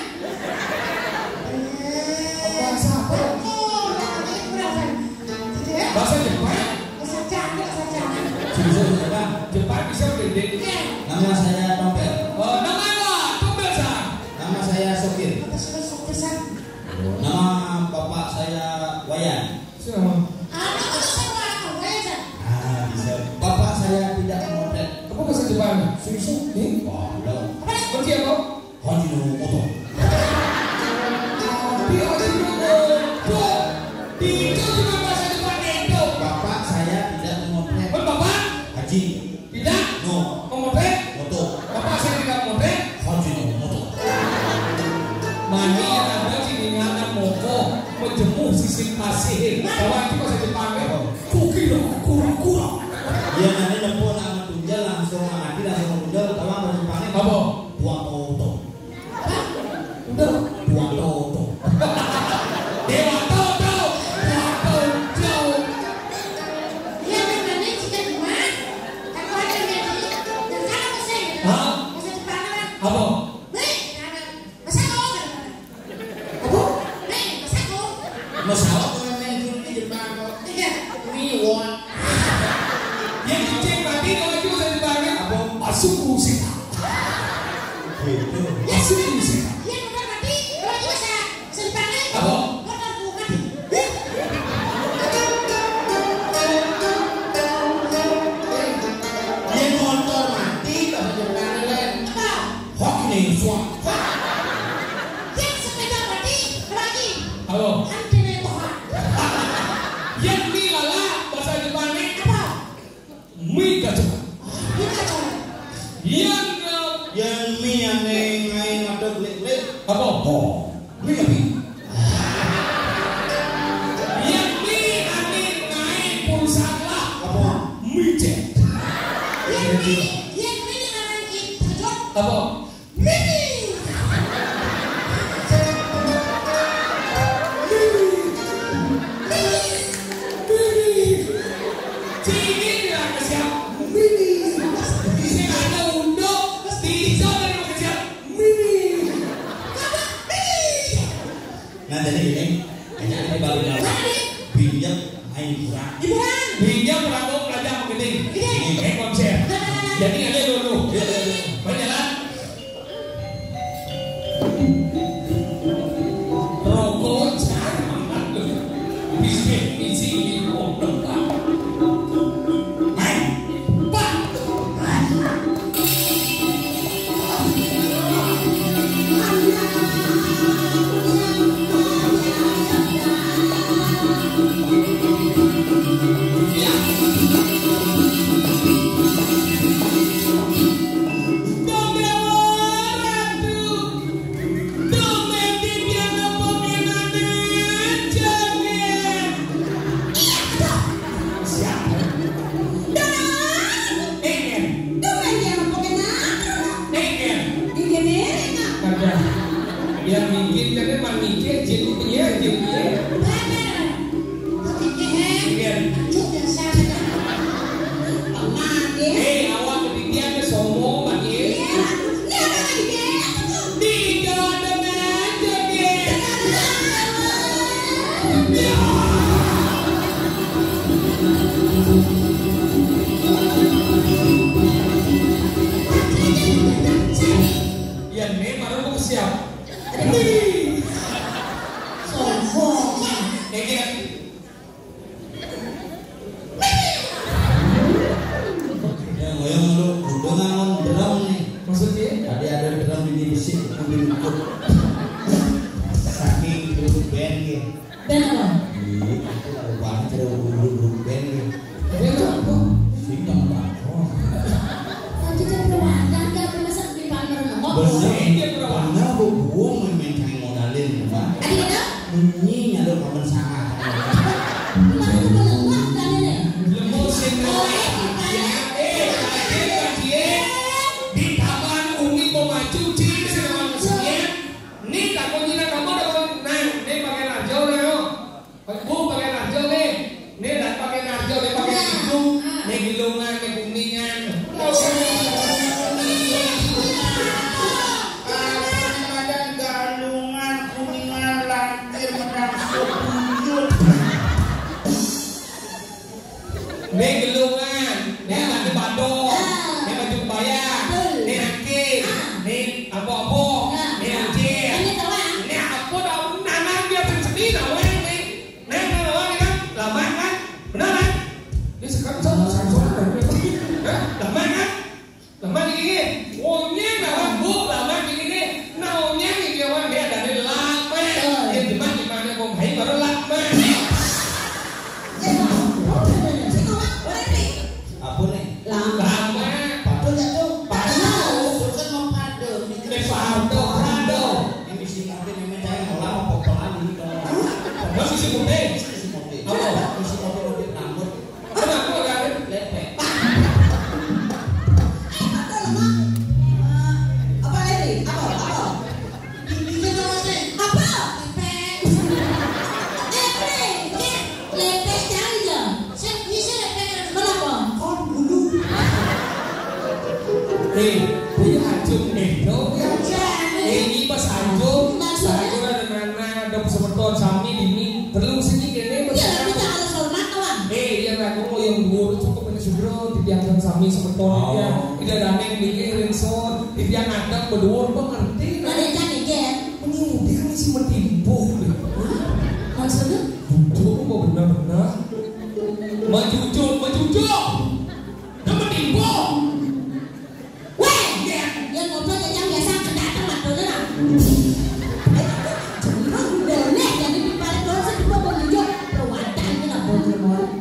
Bahasa apa? Oh, udah, udah, udah. Bahasa Jepang? Bahasa Jepang, bahasa Jepang. Susah, Jepang. Jepang bisa berdiri. Iya. Nama saya Tompel. Oh, nama apa? Tompel, San. Nama saya Sopir. Kata saya Sopir, San. Nama bapak saya Wayan. Siapa? Anak itu siapa? Wayan, San. Ah, bisa. Bapak saya tidak memotret. Apa bahasa Jepang? Susu. Eh? Pondok. Apa? Berarti apa? Hajinomoto. Tapi Hajinomoto. Itu cuma bahasa Jepang itu. Bapak saya tidak memotret. Kan Bapak? Haji. Tidak? No. Memotret? Moto. Bapak saya tidak memotret. Hajinomoto. Mani ada sini nganan moko, menjemur sisik pasir. Kawan itu bahasa Jepang ya. Kuki dong, kurang-kurang. Iya, nanti nempuh nama tunjel langsung mati, langsung tunjel, kawan bahasa Jepangnya. Apa? Buang auto. Udah, dua toto. Dewa Toto, dua toto. Iya, memangnya jika cuma, aku ada yang jadi, dan kalau saya gitu, hah? Masa depan apa? Apa? Nih, ada. Masa kau ada mana? Apa? Nih, masa kau? Masa kau dengan main dulu di Jepang kau? Iya. We want. Yang penting tadi kalau itu masa depannya apa? Masuk musik. Gitu. Masuk musik. Iya, benar, mati. Kalau itu masa, masa depannya. Apa? Motor ku mati. Yen motor mati, bahasa Jepang, Len. Apa? Hok ning suak. Yen sepeda mati, lagi. Halo. Antene toha. Yen mi lala, bahasa Jepangnya. Apa? Mi kacau. Mi kacau. Yen, eh, yen mi ane ngae ngadeg lik-lik. Apa? Oh, mi api. Yen mi ane ngae pulsa lah. Apa? Mi cek. Yen mi, yen mi ane ngae kejot. Apa? Mini. Mini. Mini. Mini. Sing bilang ke siap? Mini. Sing ada unduk, sing ijo dari ke siap? Mini. Apa? Mini. Nah, jadi gini, kayaknya ini baru jalan. Pinjam main hiburan. Hiburan. Pinjam rambut aja sama gede. Gede. Kayak konser. Nah, nah, nah, nah. Jadi ada dulu. Iya, iya, iya. Berjalan. Rokok jarang. Bisik, bisik, ini rokok. Main. Siapa? Tumben dia ngomongin aku, Kak. Tumben dia ngomongin aku, Kak. Kagak. Yang bikin kan emang mikir, jadi punya, jadi punya. Bener. Tapi ke, eh, iya. Anjuk yang sana. Pernah, ya. Eh, awak ketinggian ke sombong, Pak, ya. Iya. Ini apa lagi, Dek? Apa tuh? Tiga dengan, Dek. Ya. Ya, memang aku siap. Sombong. Kayak gini. Ya, ngoyong lu, udah ngangon drum nih. Maksudnya? Tadi ada drum di besi, aku dilukut. Saking dulu band gitu. Band apa? Ih, aku tahu banget, ada dulu grup band gitu. Band apa? Sing nggak tahu. Tadi kan perwakilan, nggak pernah di pamer, ngomong. Bener, karena aku buang main-main cari modalin, Pak. Tadi kita? Munyi nyaluk kawan sangat. Kemarin tuh bener, wah, tadi nih. Lemusin. Oh, eh, kita. Ya, eh, kaget, kaget. Di taman umi mau maju, cing, sama manusia. Ini kamu nyina kamu ada mau nang, ini pakai rajau, yo. Bu, pakai narjo nih. Nih, dah pakai narjo, nih pakai hidung. Nih, gilungan, nih kuningan. Apa nih, Madan? Galungan, kuningan, lantir, menang, sebuyut. Nih, gilungan. Nih, nanti badok. Nih, baju kebaya. Nih, angkin. Nih, ambo-ambo. Nih, ucil. Nih, apa dah? Nanam biar sedih, dah, weh, nih. Neng, neng, lawan, neng, kan? Laman, kan? Benar, kan? Ini sekarang sama, sama, sama, kan? Hah? Laman, kan? Laman ini, ini. Onyeng lawan Bu, laman ini, ini. Nah, onyeng ini, lawan dia dari laman. Betul. Dia demen di mana, Bung? Hai, baru laman. Ya, Bang. Oh, benar, benar. Saya tahu, Bang. Boleh, nih. Apa nih? Lama. Lama. Patuh jatuh. Patuh. Terus kan mau patuh. Ini patuh, patuh. Ini mesti ngerti, ini cari mau lama, mau pelan ini, kalau lama. Hah? Mas isi putih. Isi putih. Apa? Isi putih, putih rambut. Kenapa, kan? Lepek. Eh, patuh, lemah. Eh, apa lagi? Apa? Apa? Apa? Lepek. Lepek. Lepek cari ya. Sing bisa lepek. Kenapa? Kon bulu. Eh, dia acung, eh, dong, ya. Iya. Eh, ini pas acung. Maksudnya? Acung ada nana, ada semeton, sami, dini. Perlu sini kene. Iya, kita harus hormat, kawan. Eh, iya, aku mau yang dua cukup ini segera dibiarkan sami semeton. Oh. Ya. Tidak ada yang bikin ringson, dibiar ngadeg berdua, mengerti. Ada yang cantik, ya? Ini udah nih si metimpuh. Hah? Maksudnya? Jujur kok benar-benar. Majujuk, majujuk. Dah metimpuh. Weh, ya, yang ngobrol yang biasa kedatang lah, boleh lah. Jangan boleh, jadi di balik doang sih, gua mau jujur. Perwakilan ini lah, boleh, boleh.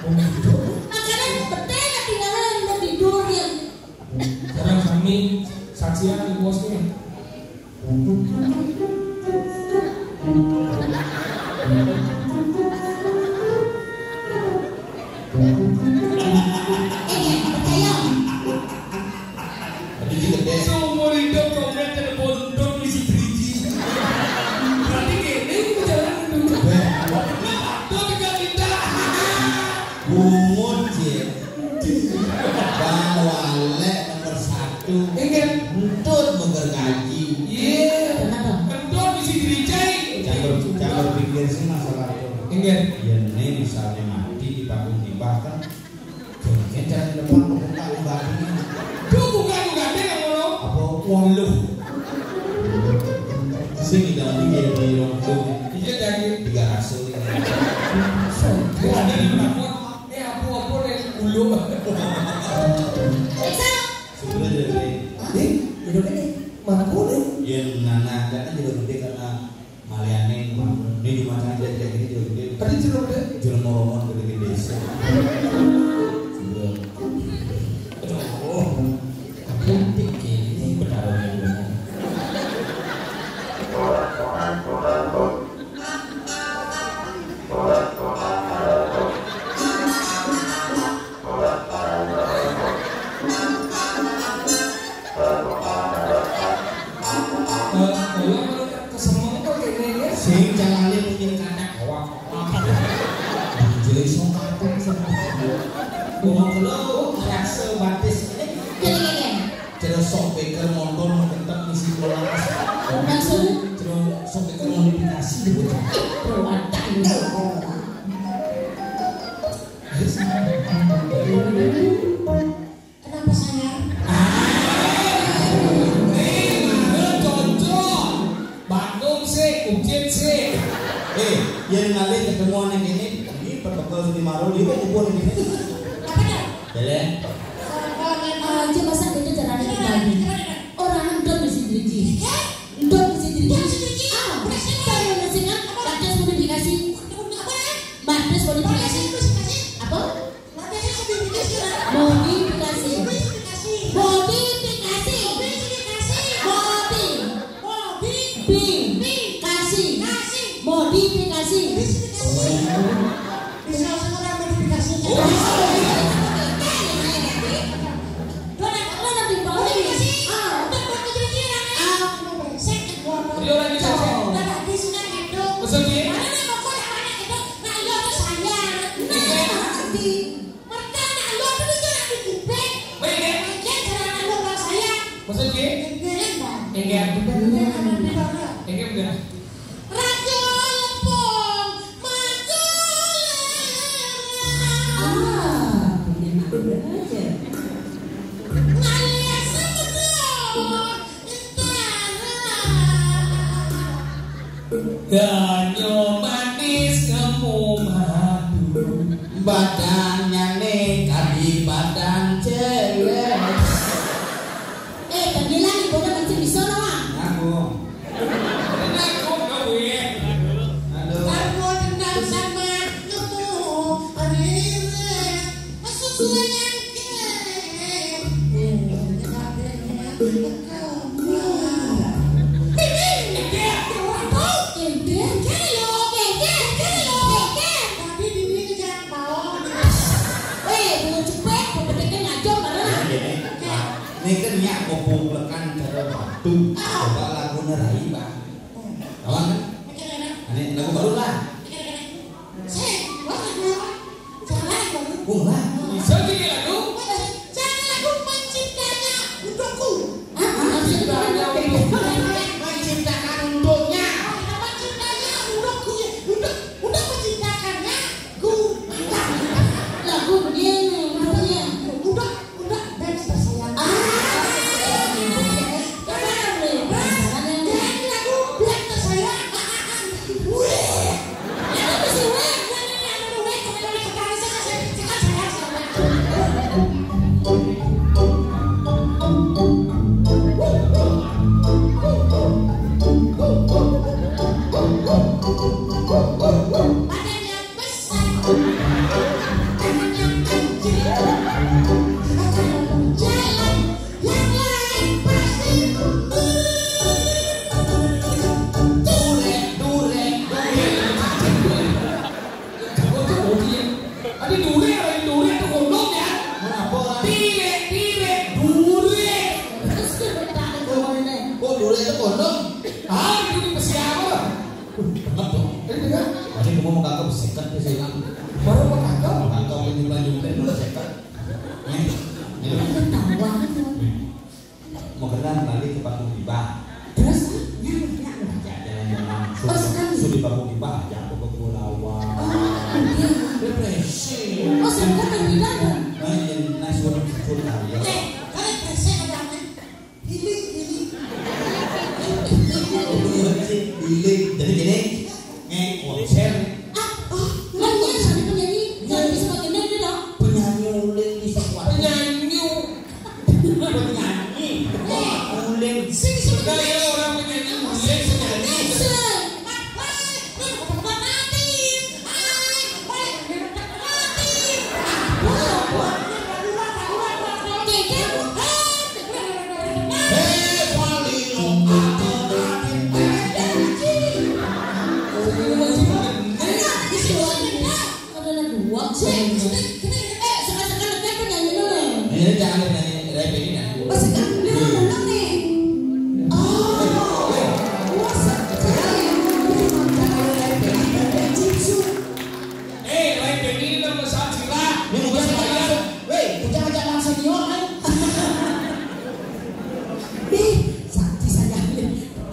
Makanya betul ketinggalan mau tidur ya. Sekarang kami saksian di bosnya. Seumur hidup kau lihat ada bontot misi driji. Berarti kene aku jalan dulu. Tuh tinggal kita. Bungut, Cil. Bang Walek nomor satu. Ingat. Entut menggergaji. Iya. Entut mesti dirijai. Jangan, jangan pikir sih masalah itu. Ingat. Ya, ini misalnya mati di panggung tiba kan. Jangan jangan depan buka lubangnya. Tuh buka juga deh yang ngono. Apa? Waluh. Sing tidak mikir di rongkong. Iya, jadi. Tiga rasul ini. Ada di belakang. Ini apa-apa nih, bulu. Sebenarnya jadi. Hah? Nih, duduk ini. Mana boleh? Ya, nana, jangan duduk gede karena maliane, ini cuma cara jelek-jelek ini duduk gede. Tadi jeruk deh. Jeruk moromon gede-gede. Jeruk. Aduh. Aku pikir ini benar ini. Jalane mungkin kathah awak. Jadi sok kathah sih. Ngomong lo, rasa batis ini. Kene-kene. Jero sok beker mondol mengkentep misi kelas. Maksud? Jero sok beker modifikasi gitu. Perwatan. Kenapa, sayang? Ning, mara cocok. Bandung sih, Ucit sih. Eh, yen ngalih ketemuan yang ini, ini protokol di Maruli kok kumpul ini. Apa dah? Jalan. Aja masa gitu caranya dibagi. Orang ndok mesti driji. Ndok mesti driji. Ah, baru nasi kan, batas modifikasi. Batas modifikasi. Apa? Modifikasi. Modifikasi. Modi. Modi. Modifikasi. Modifikasi. Bisa sekarang modifikasi. Dona, dona di bawah ini. Ah, udah buat kecil-kecilan, ya. Ah, udah brengsek, gua mau. Dia lagi brengsek. Udah, di sini, Edo. Maksudnya? Mana nih, mau kok yang mana, Edo? Nah, iya, tuh saya. Nah, di Mereka nak lu apa nih, jangan dikubek. Baik, ya. Baik, ya, jangan lu sama saya. Maksud, Ki? Enggak, Bang. Enggak. Enggak, Bang. Enggak, Bang. Raja Lepong, Makulera. Ah, punya makna aja. Ngalias semedot. Ganyo manis nemu madu. Badannya nih kadi badan cewek. Eh, panggilan ibu udah masih bisa loh, Mak. Nyambung. Enak kok, kau ya. Halo. Karena dendam sama nemu rire. Sesuai yang ke. Ini kan nyak kobonglekan cara batu. Coba lagu nerai, Bang. Kawan kan? Ini lagu baru lah. Sik, wah, aku. Salah, aku. Ulah. Bisa bikin lagu? Jangan lagu menciptanya untukku. Hah? Menciptanya untukku. Menciptakan untuknya. Oh, menciptanya untukku. Untuk, untuk menciptakannya, ku. Lagunya, untuknya. Untuk Udah, Beb, tersayang. Ah, benar nih. Benar nih. Benar nih. Lagu Beb tersayang. Wih. Ada tuh si Web. Web, Web, Web, Web, Web, Web, Web, Web, Web, Web. Badannya Oh, dure itu kondom. Ah, itu di pesiaran. Wih, banget dong. Ini kan? Tadi gua mau kakak seket di sini. Baru mau kakak? Mau kakak ini bulan Juli dulu seket. Nih, nih. Ketahuan. Mau kenal balik ke Patung Tiba. Terus? Nyamuk, nyamuk. Ya, jalan-jalan. Oh, sekali. Sudah Patung Tiba aja aku ke Kulawan. Oh, iya. Depresi. Oh, sebentar kan tidak ada. Nah, iya, nah, suruh, suruh kali ya. Eh, kalian depresi ada apa? Healing, healing. Healing. Jadi gini, ngek konser. Ah, oh, kan dia ada penyanyi, yang bisa pakai dia dong. Penyanyi uling di sekolah. Penyanyi. Penyanyi. Uling. Sing, sing. Kalau orang penyanyi uling, penyanyi. Sing. Ini jangan nyanyi rap ini, nah. Pas kan, ini kan menang nih. Oh.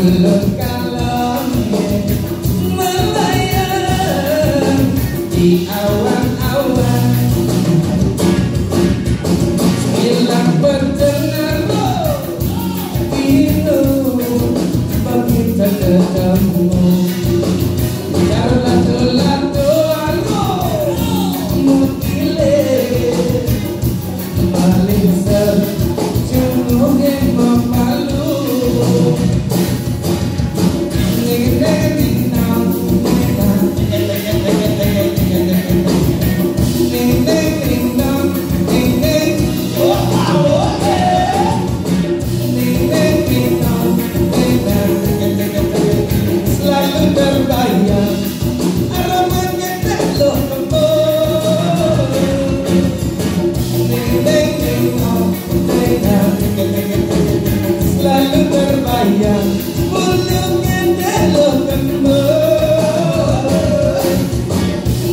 Kalau melayang di awan-awan, hilang pendengar, rindu bagi tak ketemu. Biarlah tulah-tulah mengkilir, paling sejujurnya memalu. Selalu terbayang aromanya tak lo kembung. Selalu terbayang bulu ngendek lo kembung.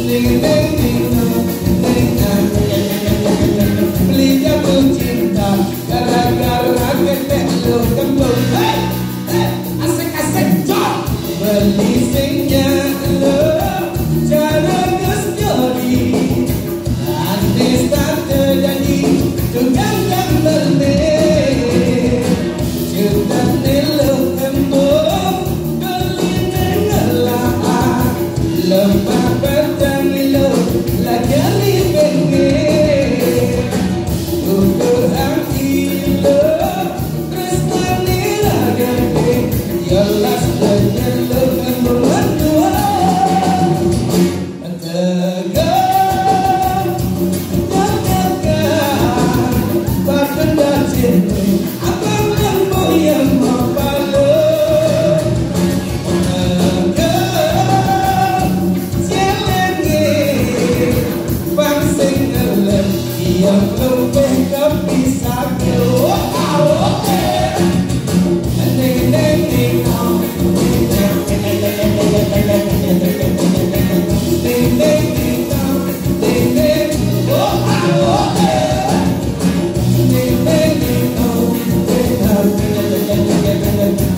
Ning ning ning ning, beli jatuh cinta gara-gara ngendek lo kembung. Hei, hei, asik-asik, jom. Beli sing nyak lo, cara gas jodi. Andai tak terjadi, tukang dan beli. Juta nelo kembung, beli nengah lah. Lemah petang ilo, lagi ni bengi. Tuduh hati lo, terus nani lagi. Yolas dan nelo kembung dua.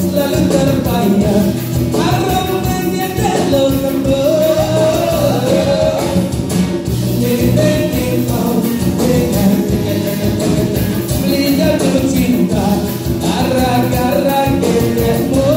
Selalu terbayang aromanya dalam lembut. Beli jatuh cinta gara-gara gedekmu.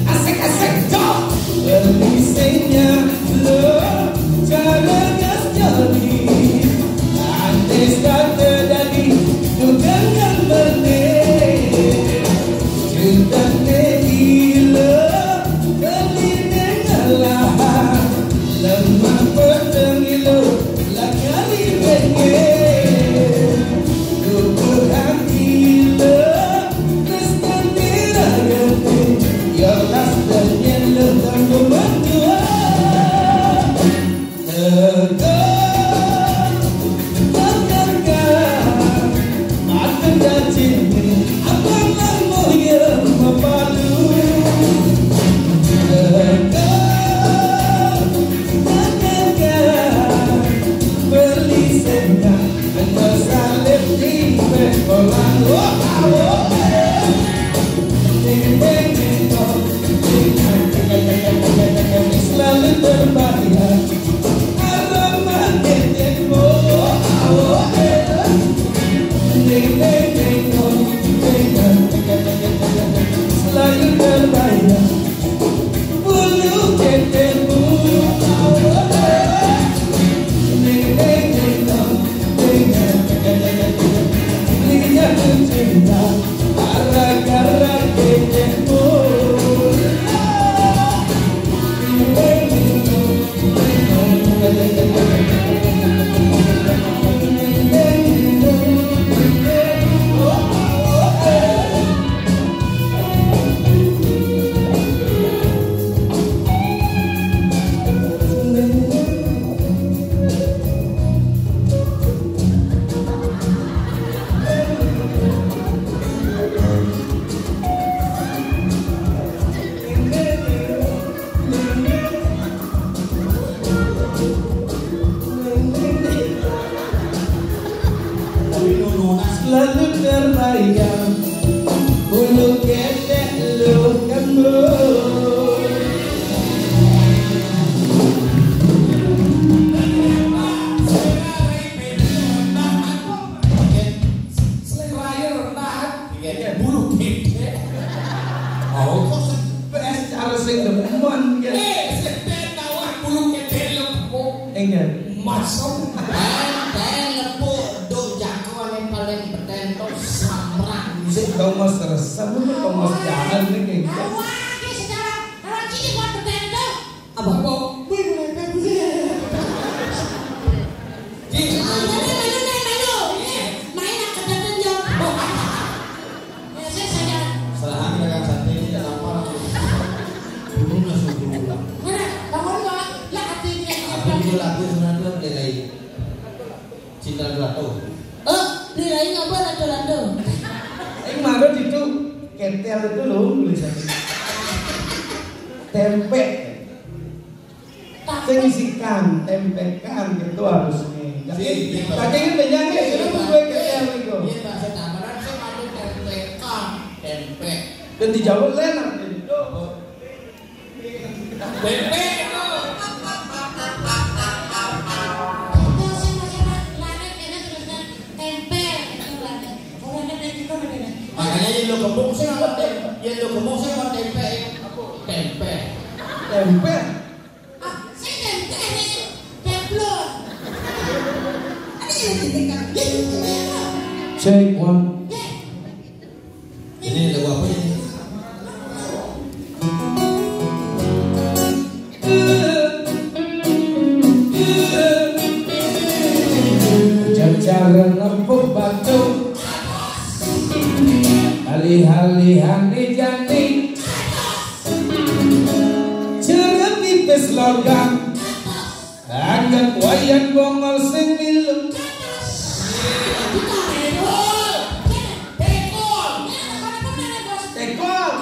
Asik-asik, jom. Beli sing nyak lo, cara gas jodi. Andai tak terjadi, tukang dan beli. Cinta ni ilo, beli dengan lahar. Lemah petang ilo, lagi ni bengi. Tuduh hati lo, Enggak. Masuk. Enteng lepuk duk jakone paling beten to samrak sik. Tongos resep, tongos jalan nih, kayak gitu. Awak, ya, secara orang sini buat beten to. Apa? Apa? Wih, mulai beten. Di. Malu, malu, malu, malu. Main aku beten, yo. Biasa saja. Salahan dagang sate ini tidak lapar. Dulu nggak suruh pulang. Mana? Bangun, Bang. Ya, hati dia. Aku juga lagu sebenarnya tuh dari Cinta Gelato. Oh, di lain apa, lato-lato? Yang mana itu? Ketel itu loh, tulisannya. Tempe. Sing isikan, tempekan gitu harusnya. Jadi, iya, Pak. Tadinya banyak ya, sudah buat gue ketel itu. Iya, Pak, saya tambahan, saya malu tempekan, tempe. Dan di Jawa lain apa itu? Tempe itu. Tempe, sing masih lari, kena tulisnya tempe, itu lari. Orang kan kayak gitu, bener. Makanya yang lo kembung sih sama tem-, yang lo kembung sih sama tempe. Tempe. Tempe. Ah, saya tempe nih. Teflon. Ada yang lebih dekat. Gitu, gitu. Check one. Ya. Ini lagu apa ini? Jajar nempuk batu, alih-alihan di jani, cerep pipis logam, anggap wayan bongol sing milu. Tekol.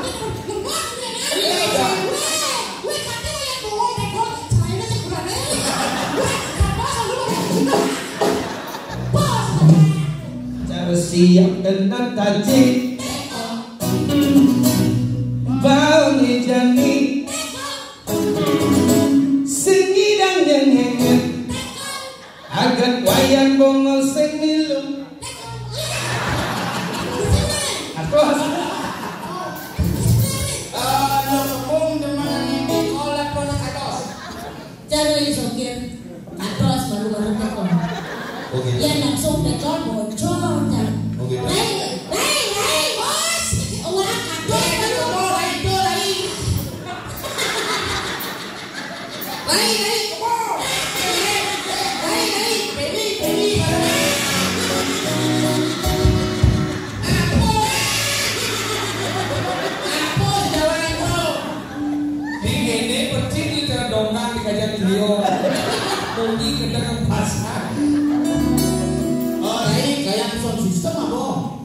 Cara siap kena taji. Bau ni jani. Sing ngidang yang hengit. Agat wayan bongol sing milu. Atos. Eh, lo kembung demen ngipi kolak kolak atos. Cara yang sokir. Atos baru-baru tekol. Oke. Ya langsung tekol bocor, Cak. Oke. Lai, lai, lai, bos. Wah, atos baru. Lai, lai, lai. Lai, lai, kebo. Lai, lai, beli, beli. Apa? Apa jawaban kau? Di kene percik di cara dongkang di kajian beliau. Mungkin kedengar pasar. Oh, lai, kayak sound system apa?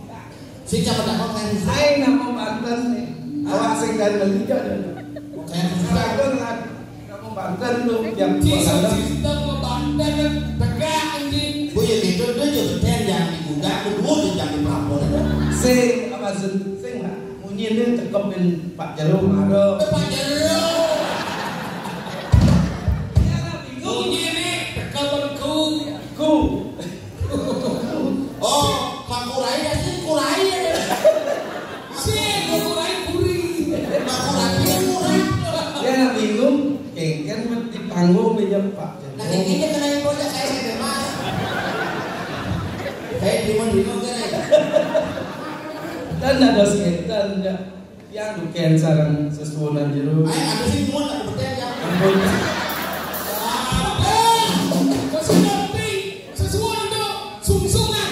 Sing siapa tak kau kayak sound system? Hai, nama Banten nih. Awak sing dari Malaysia deh. Kayak sound system. Banten lah. Kamu Banten lu, yang Ci, Banten. Sistem Banten tegak ini. Oh ya gitu, dia juga beten yang digudang, kedua dia jadi pelapor. Sing, apa, sing, sing, Pak? Munyi ni cekepin Pak Jero, maro. Eh, Pak Jero. Ya, lah, bingung. Munyi ni cekepin ku. Ku. Oh, Pak Kurai ya, sih, Kurai ya. Sih, Pak Kurai kuri. Pak Kurai ya, Kurai. Ya, lah, bingung. Kengken di panggung meja Pak. Nah, kengken kena yang bocah kayak saya, Mas. Saya bingung-bingung kan ya. Dan ada sih, dan ada. Yang duken sareng sesuwunan jero. Ayo, ada sih, semua tak betul ya. Ampun. Apa? Sesuatu, sesuatu, sungsungan.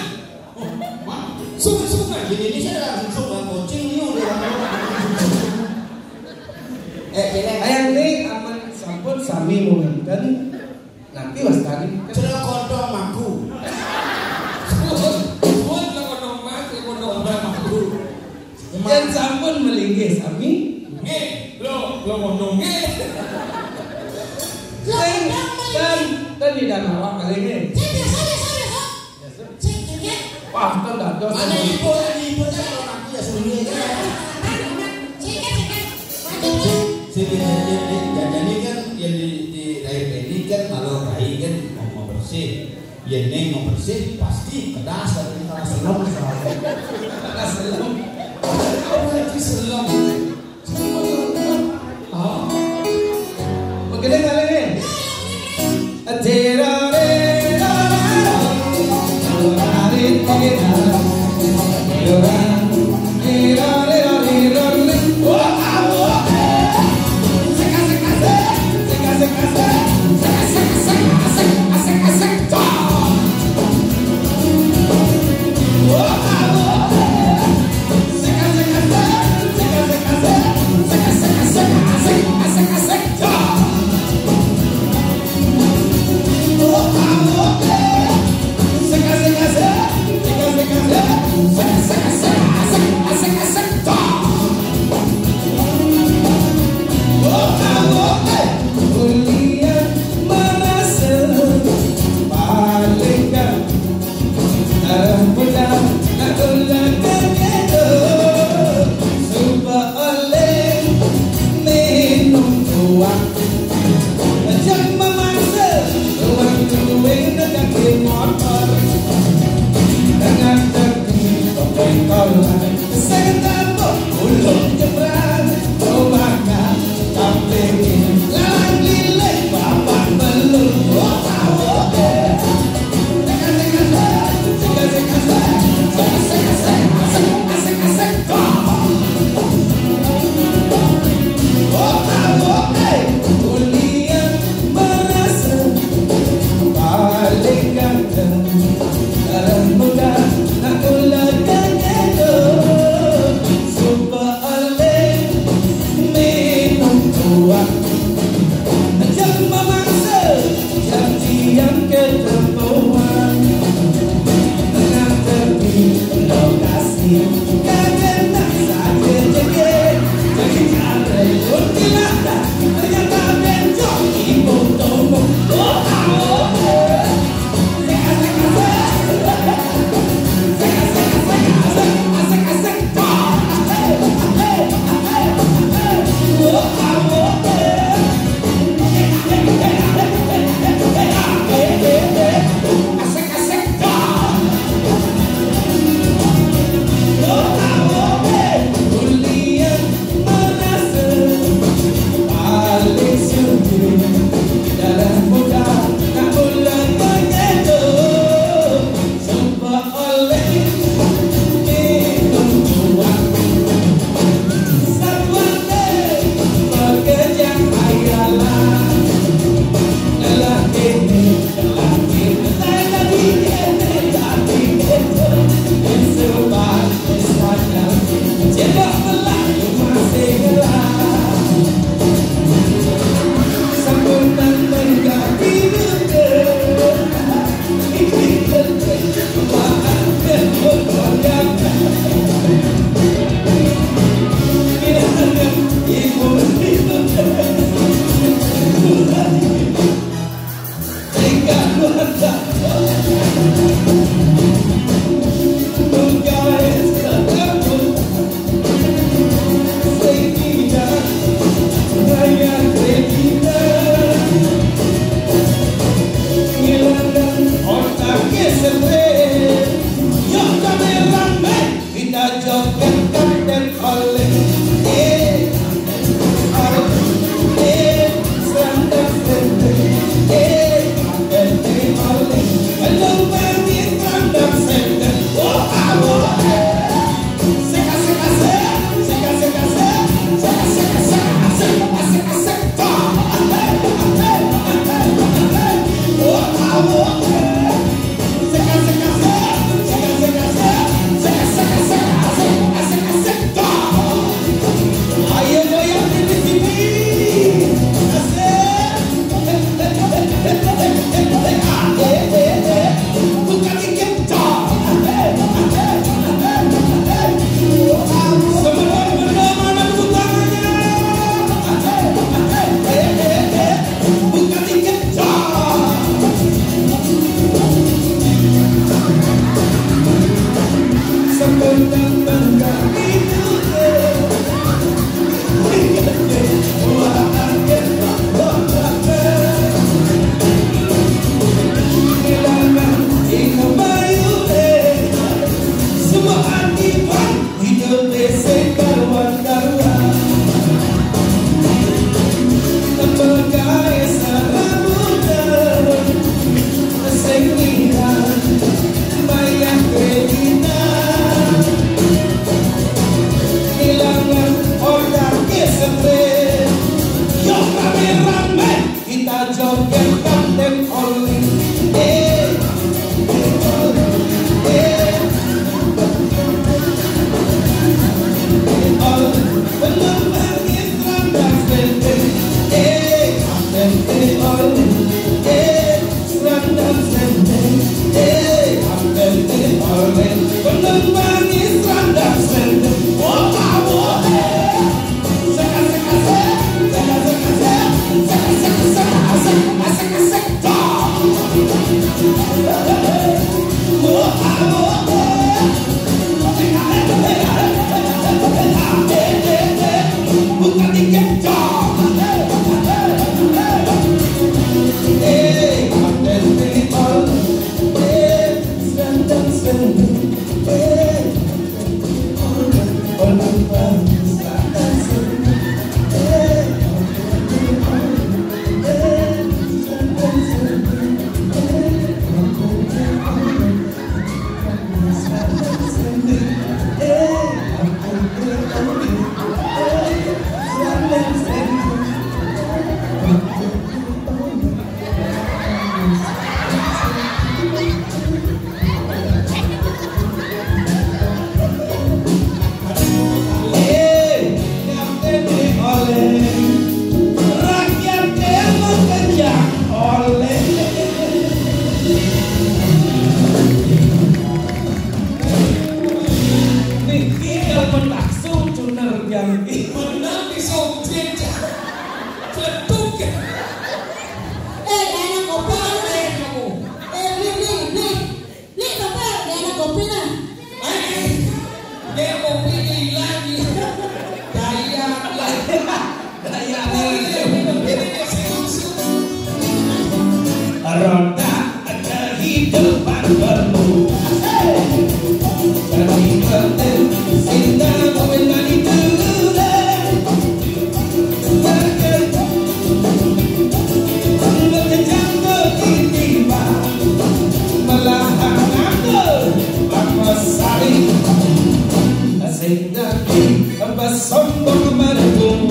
Oh, mana? Sungsungan. Di Indonesia ada sungsungan, kucing liu dia. Eh, jelek. Ayang ni aman sampun sami mungkin. Nanti wastani. Celokondong mangku. Suwun, suwun celokondong mas, celokondong mangku. Yen sampun melinggih sami. Nggih, lo, lo ngondong nggih. Sing, dan, dan tidak awak melinggih. Saya biasa, biasa, biasa. Wah, kan dados. Mana ibu, ibu kan kalau aku ya suruh dia. Sing, sing, sing, jajane kan yang di, di daerah ini kan kalau bayi kan mau, mau bersih. Yen ning mau bersih pasti kedas, tapi kalau selem soalnya. Kedas selem. Apa lagi selem? Selem apa? Oh. Begini kali ini. Niki kalau menaksu tuner yang menang di sobjet. Celetuk. Eh, enak kopi, eh, kamu. Eh, beli, beli, beli. Beli kopi, enak kopi lah. Eh, dia kopi hilang. Daya, daya. Roda kehidupan bermutu. Jadi penting, sehingga momen dari dulu. Berkejang ke tiba, melahang aku, apa sari. Sehingga Sombong merdu,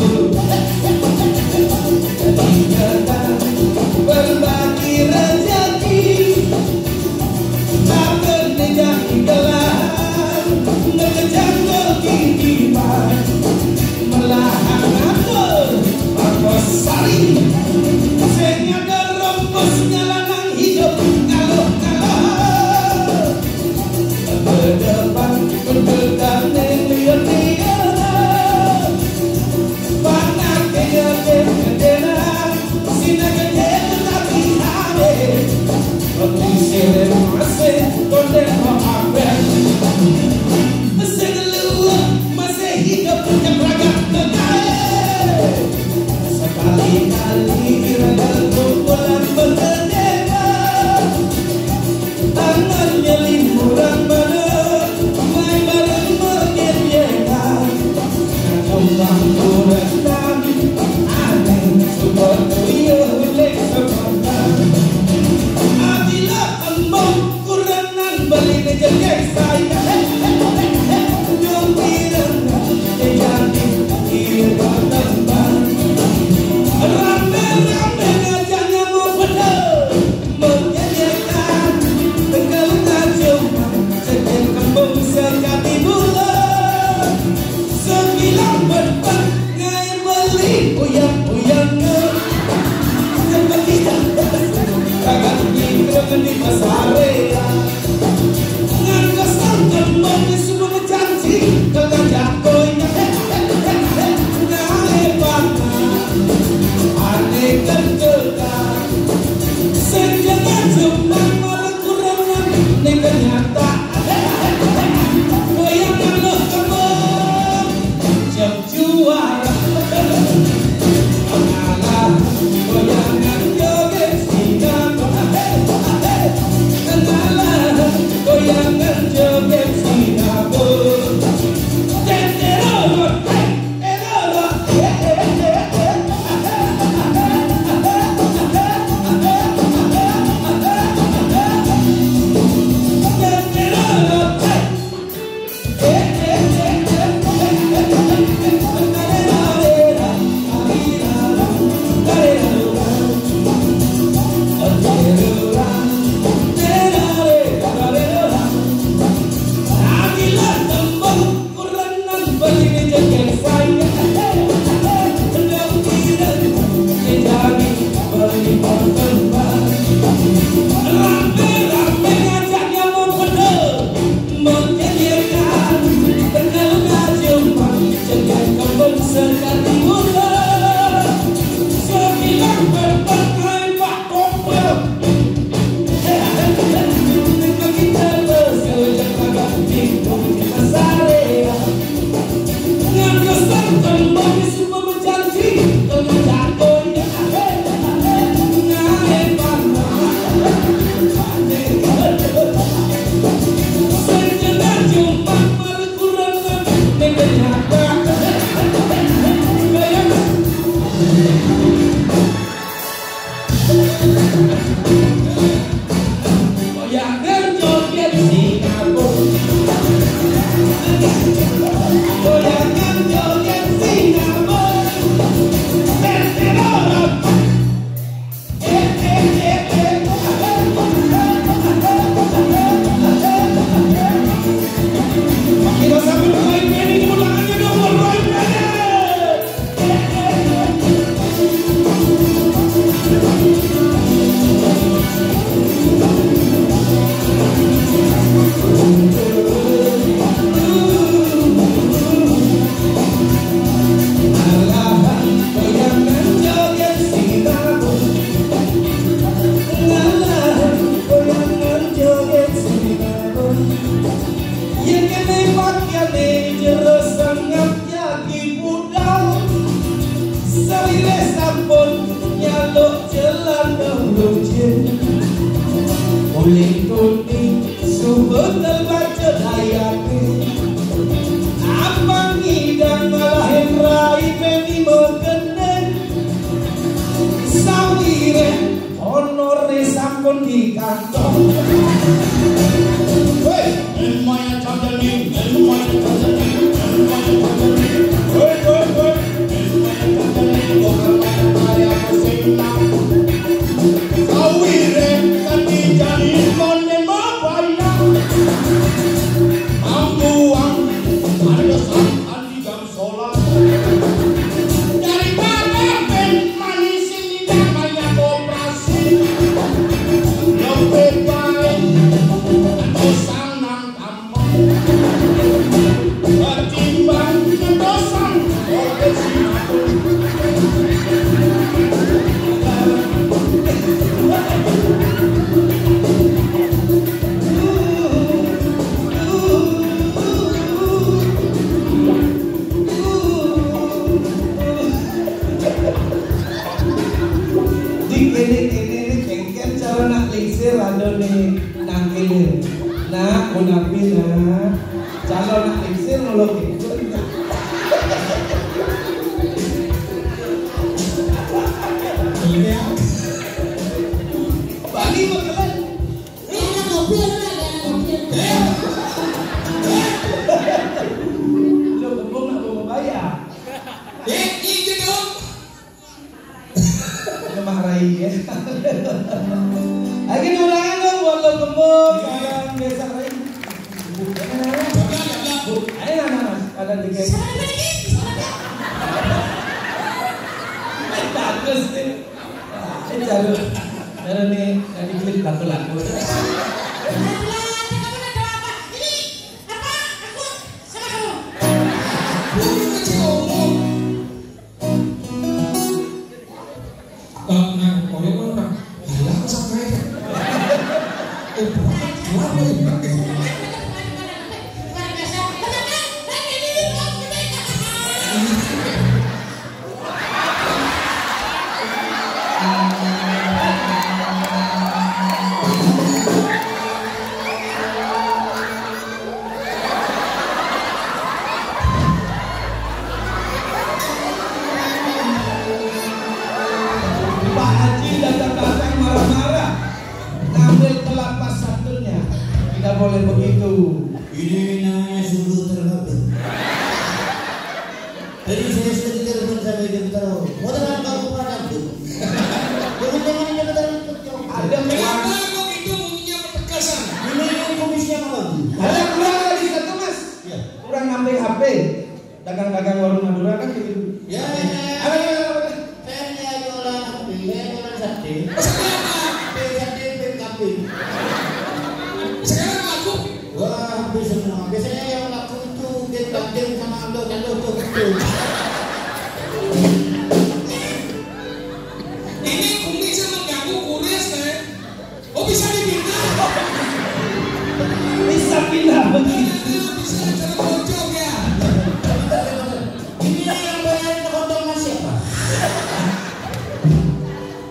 berbagi rezeki, makan dengan gelar, ngejangkau kehidupan, melahang aku, aku sari, sing ada rompus nyala nang hidup, ngaluh, ngaluh. Berdepan, berdepan, lihat, lihat. Sekali-kali kira berkumpulan berdebat. Tangan nyelimuran mana, mai bareng menyediakan. Kembang kurang aneh, super tuyul lek sepanjang. Adilah embung kurang nan beli ni jengkek saya. Nyong pirang, jadi kira tembang. Rame-rame ngajak nyamuk betul. Menyanyikan tegal tajam, sedang kembung sekati bulan. Sebilang berpat ngai beli uyang-uyang. Seperti dah ragat di kerana di pasar raya. Ngan kesang kembung semua janji, kena jatuh ingat. Ngai panas, aneh kentut. Sejangan cuma malah kurangan ni kenyataan. Goyangan lo kembang jam juara. Alah, goyangan joget singkat. Yen kene pakaiane jero sanget jagi budal, sawire sampun nyaluk celana runcing. Uling tuni subuh terbaca ayate, abang ngidang ngalahin rai meni mekene. Sawire honore sampun dikantong. Hei, emaya candani, emaya candani, emaya candani. Hei, hei, hei, emaya candani, bukan main kaya aku sing nang. Sawire tadi jani konen mabayang. Ambuang, ada sang andi jam sholat. Daripada ben manis ini namanya koperasi. Lebih baik aku sanang tambah. Ketimbang ngedosan oleh si aku. Di kene-kene ne kengken cara nak lingsir anu ne nang kene. Nak, menapi, nak? Cara nak lingsir ngolok itu. Iya. Bali mah keren. Lo kembung nak mau bayar? Eh, iya dong. Lemak rai ya. Lagi orang anu buat lo kembung, orang desa rai. Ayo anak, ada di kayak. Bagus nih. Ini jaru, jaru nih, jadi klip laku-laku. Eh, nah, koyo ngono, Kak. Lah, aku sampe ae. Eh, berat, berat, berat. Pak Haji datang-datang marah-marah, ngambil kelapa satunya. Tidak boleh begitu. Ini namanya sungguh terhormat. Tadi saya sudah ditelepon sama dokter. Mau datang ke Bapak Abdul. Jangan-jangan ini betul. Ada memang. Kenapa kok itu bunyinya petegasan? Ini kumisnya apa, Bu? Ada kurang lagi satu, Mas. Ya. Kurang ngambil H P. Dagang-dagang warung Madura kan gitu. Ya, ya, ya. Ada, ada, ada, ada. Saya jualan H P, saya jualan sate. Sate apa? Sate P K P. Sekarang laku? Wah, habis semua. Biasanya yang laku itu daging sama ando-ando tuh, betul. Ini kumisnya mengganggu kuris, Teh. Oh, bisa dipindah? Bisa pindah begitu. Bisa cara bocor ya. Ini yang bayar kontong mas siapa?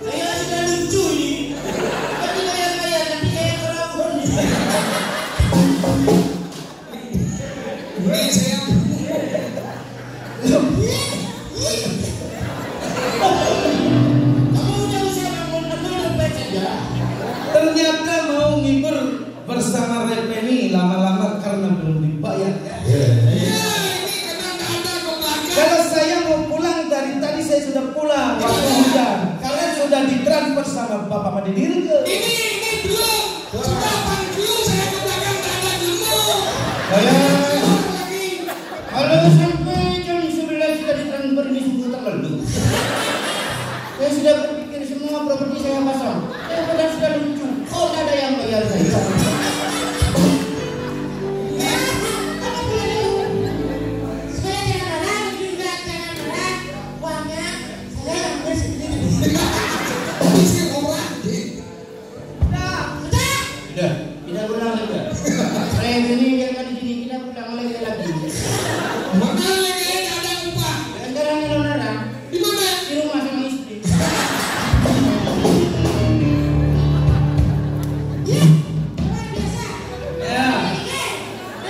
Saya sudah lucu ini. Tapi bayar-bayar, nanti saya kerawan. Ini saya. Bapak Made Dirga. Ini, ini belum. Sudah panggil saya ke belakang, tak ada ilmu. Saya Keluar lagi. Kalau sampai jam sebelas sudah ditransfer, ini sungguh terlalu. Saya sudah berpikir semua properti saya pasang. Saya sudah, sudah lucu. Kok tak ada yang bayar saya? Supaya jangan marah, juga jangan marah. Uangnya saya yang ambil sendiri. Bisa orang, Dik. Sudah. Sudah, kita pulang saja. Saya ini biarkan di sini, kita pulang lagi lagi. Mana lagi ada upah? Sekarang kalau nara Di mana? Di rumah sama istri. Ya, luar biasa. Ya.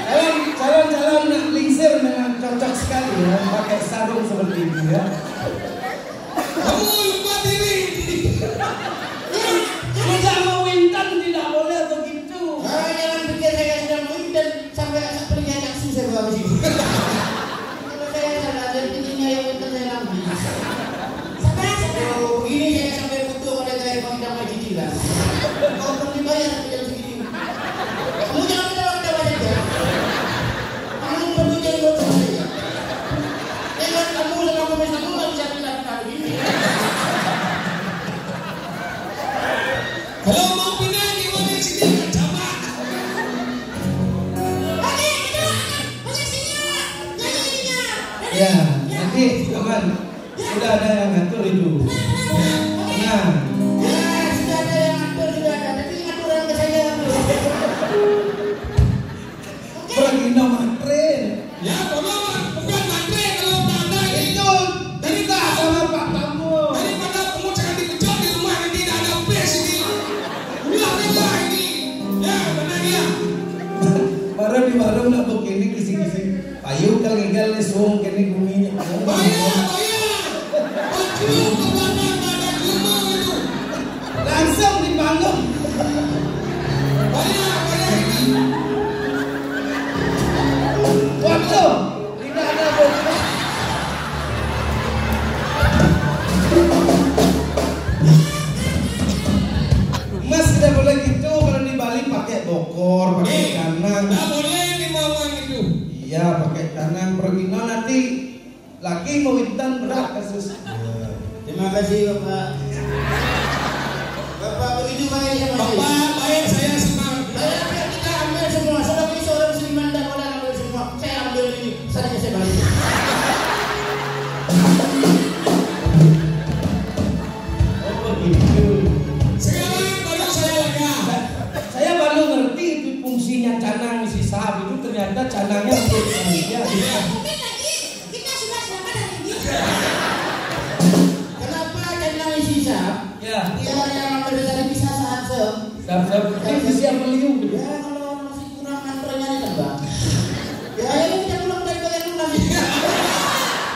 Calon, calon-calon nak lingsir memang cocok sekali ya, pakai sarung seperti ini ya. Kamu lupa diri. Tidak mau Intan, tidak boleh begitu. Ah, jangan pikir saya sedang Intan sampai asap pelingganya susah bawa ke sini. Kalau saya salah, dan pintunya yang Intan saya lambi. Sabar, sabar. Kalau begini saya sampai butuh oleh gaya Bang Idam Aji Tilas. Walaupun dibayar tapi jam segini. Kamu jangan ketawa-ketawa saja. Kamu perlu jadi bocor saja. Jangan kamu sama kumis kamu nggak bisa pindah-pindah begini. Kalau mau pindah di mana sini ada sama. Oke, itu akan banyak sinyal. Banyak sinyal. Ya, nanti aman. Sudah ada yang ngatur itu. Tenang. Ya, sudah ada yang ngatur, sudah ada. Tapi ngaturan ke saya dulu. Pergi no matre. Ya, kalau bukan matre, kalau tak ada ini. Itu cerita sama Pak Tamu. Daripada kamu jangan dikejut di rumah, nanti tidak ada pes ini. Ulah rela ini. Ya, benar ya. Baru di warung nak begini kisi-kisi. Payu kal ngigal ni suung kene guminya. Bayar, bayar. Pacu ke belakang, ada ilmu itu. Langsung di panggung. Bayar, bayar ini. Waduh, tidak ada bukti. Mas tidak boleh gitu, kalau di Bali pakai bokor, pakai Eh, canang. Nggak boleh di Mawang itu. Iya, pakai canang. Pergi no nanti lagi mau Intan berat kasus. Ya. Terima kasih, Bapak. Bapak begitu baik sama saya. Bapak, baik, saya senang. Saya, kita ambil semua. Sebagai seorang seniman, tak boleh ambil semua. Saya ambil ini, saja saya balik. Oh, begitu. Sekarang baru saya lega. Saya baru ngerti itu fungsinya canang isi sahab itu, ternyata canangnya untuk manusia. Iya. Mungkin lagi kita sudah selamat hari ini. Kenapa canang isi sahab? Ya. Biar yang ambil dari bisa sahab sem. Sahab, sahab. Ini siap meliu. Ya.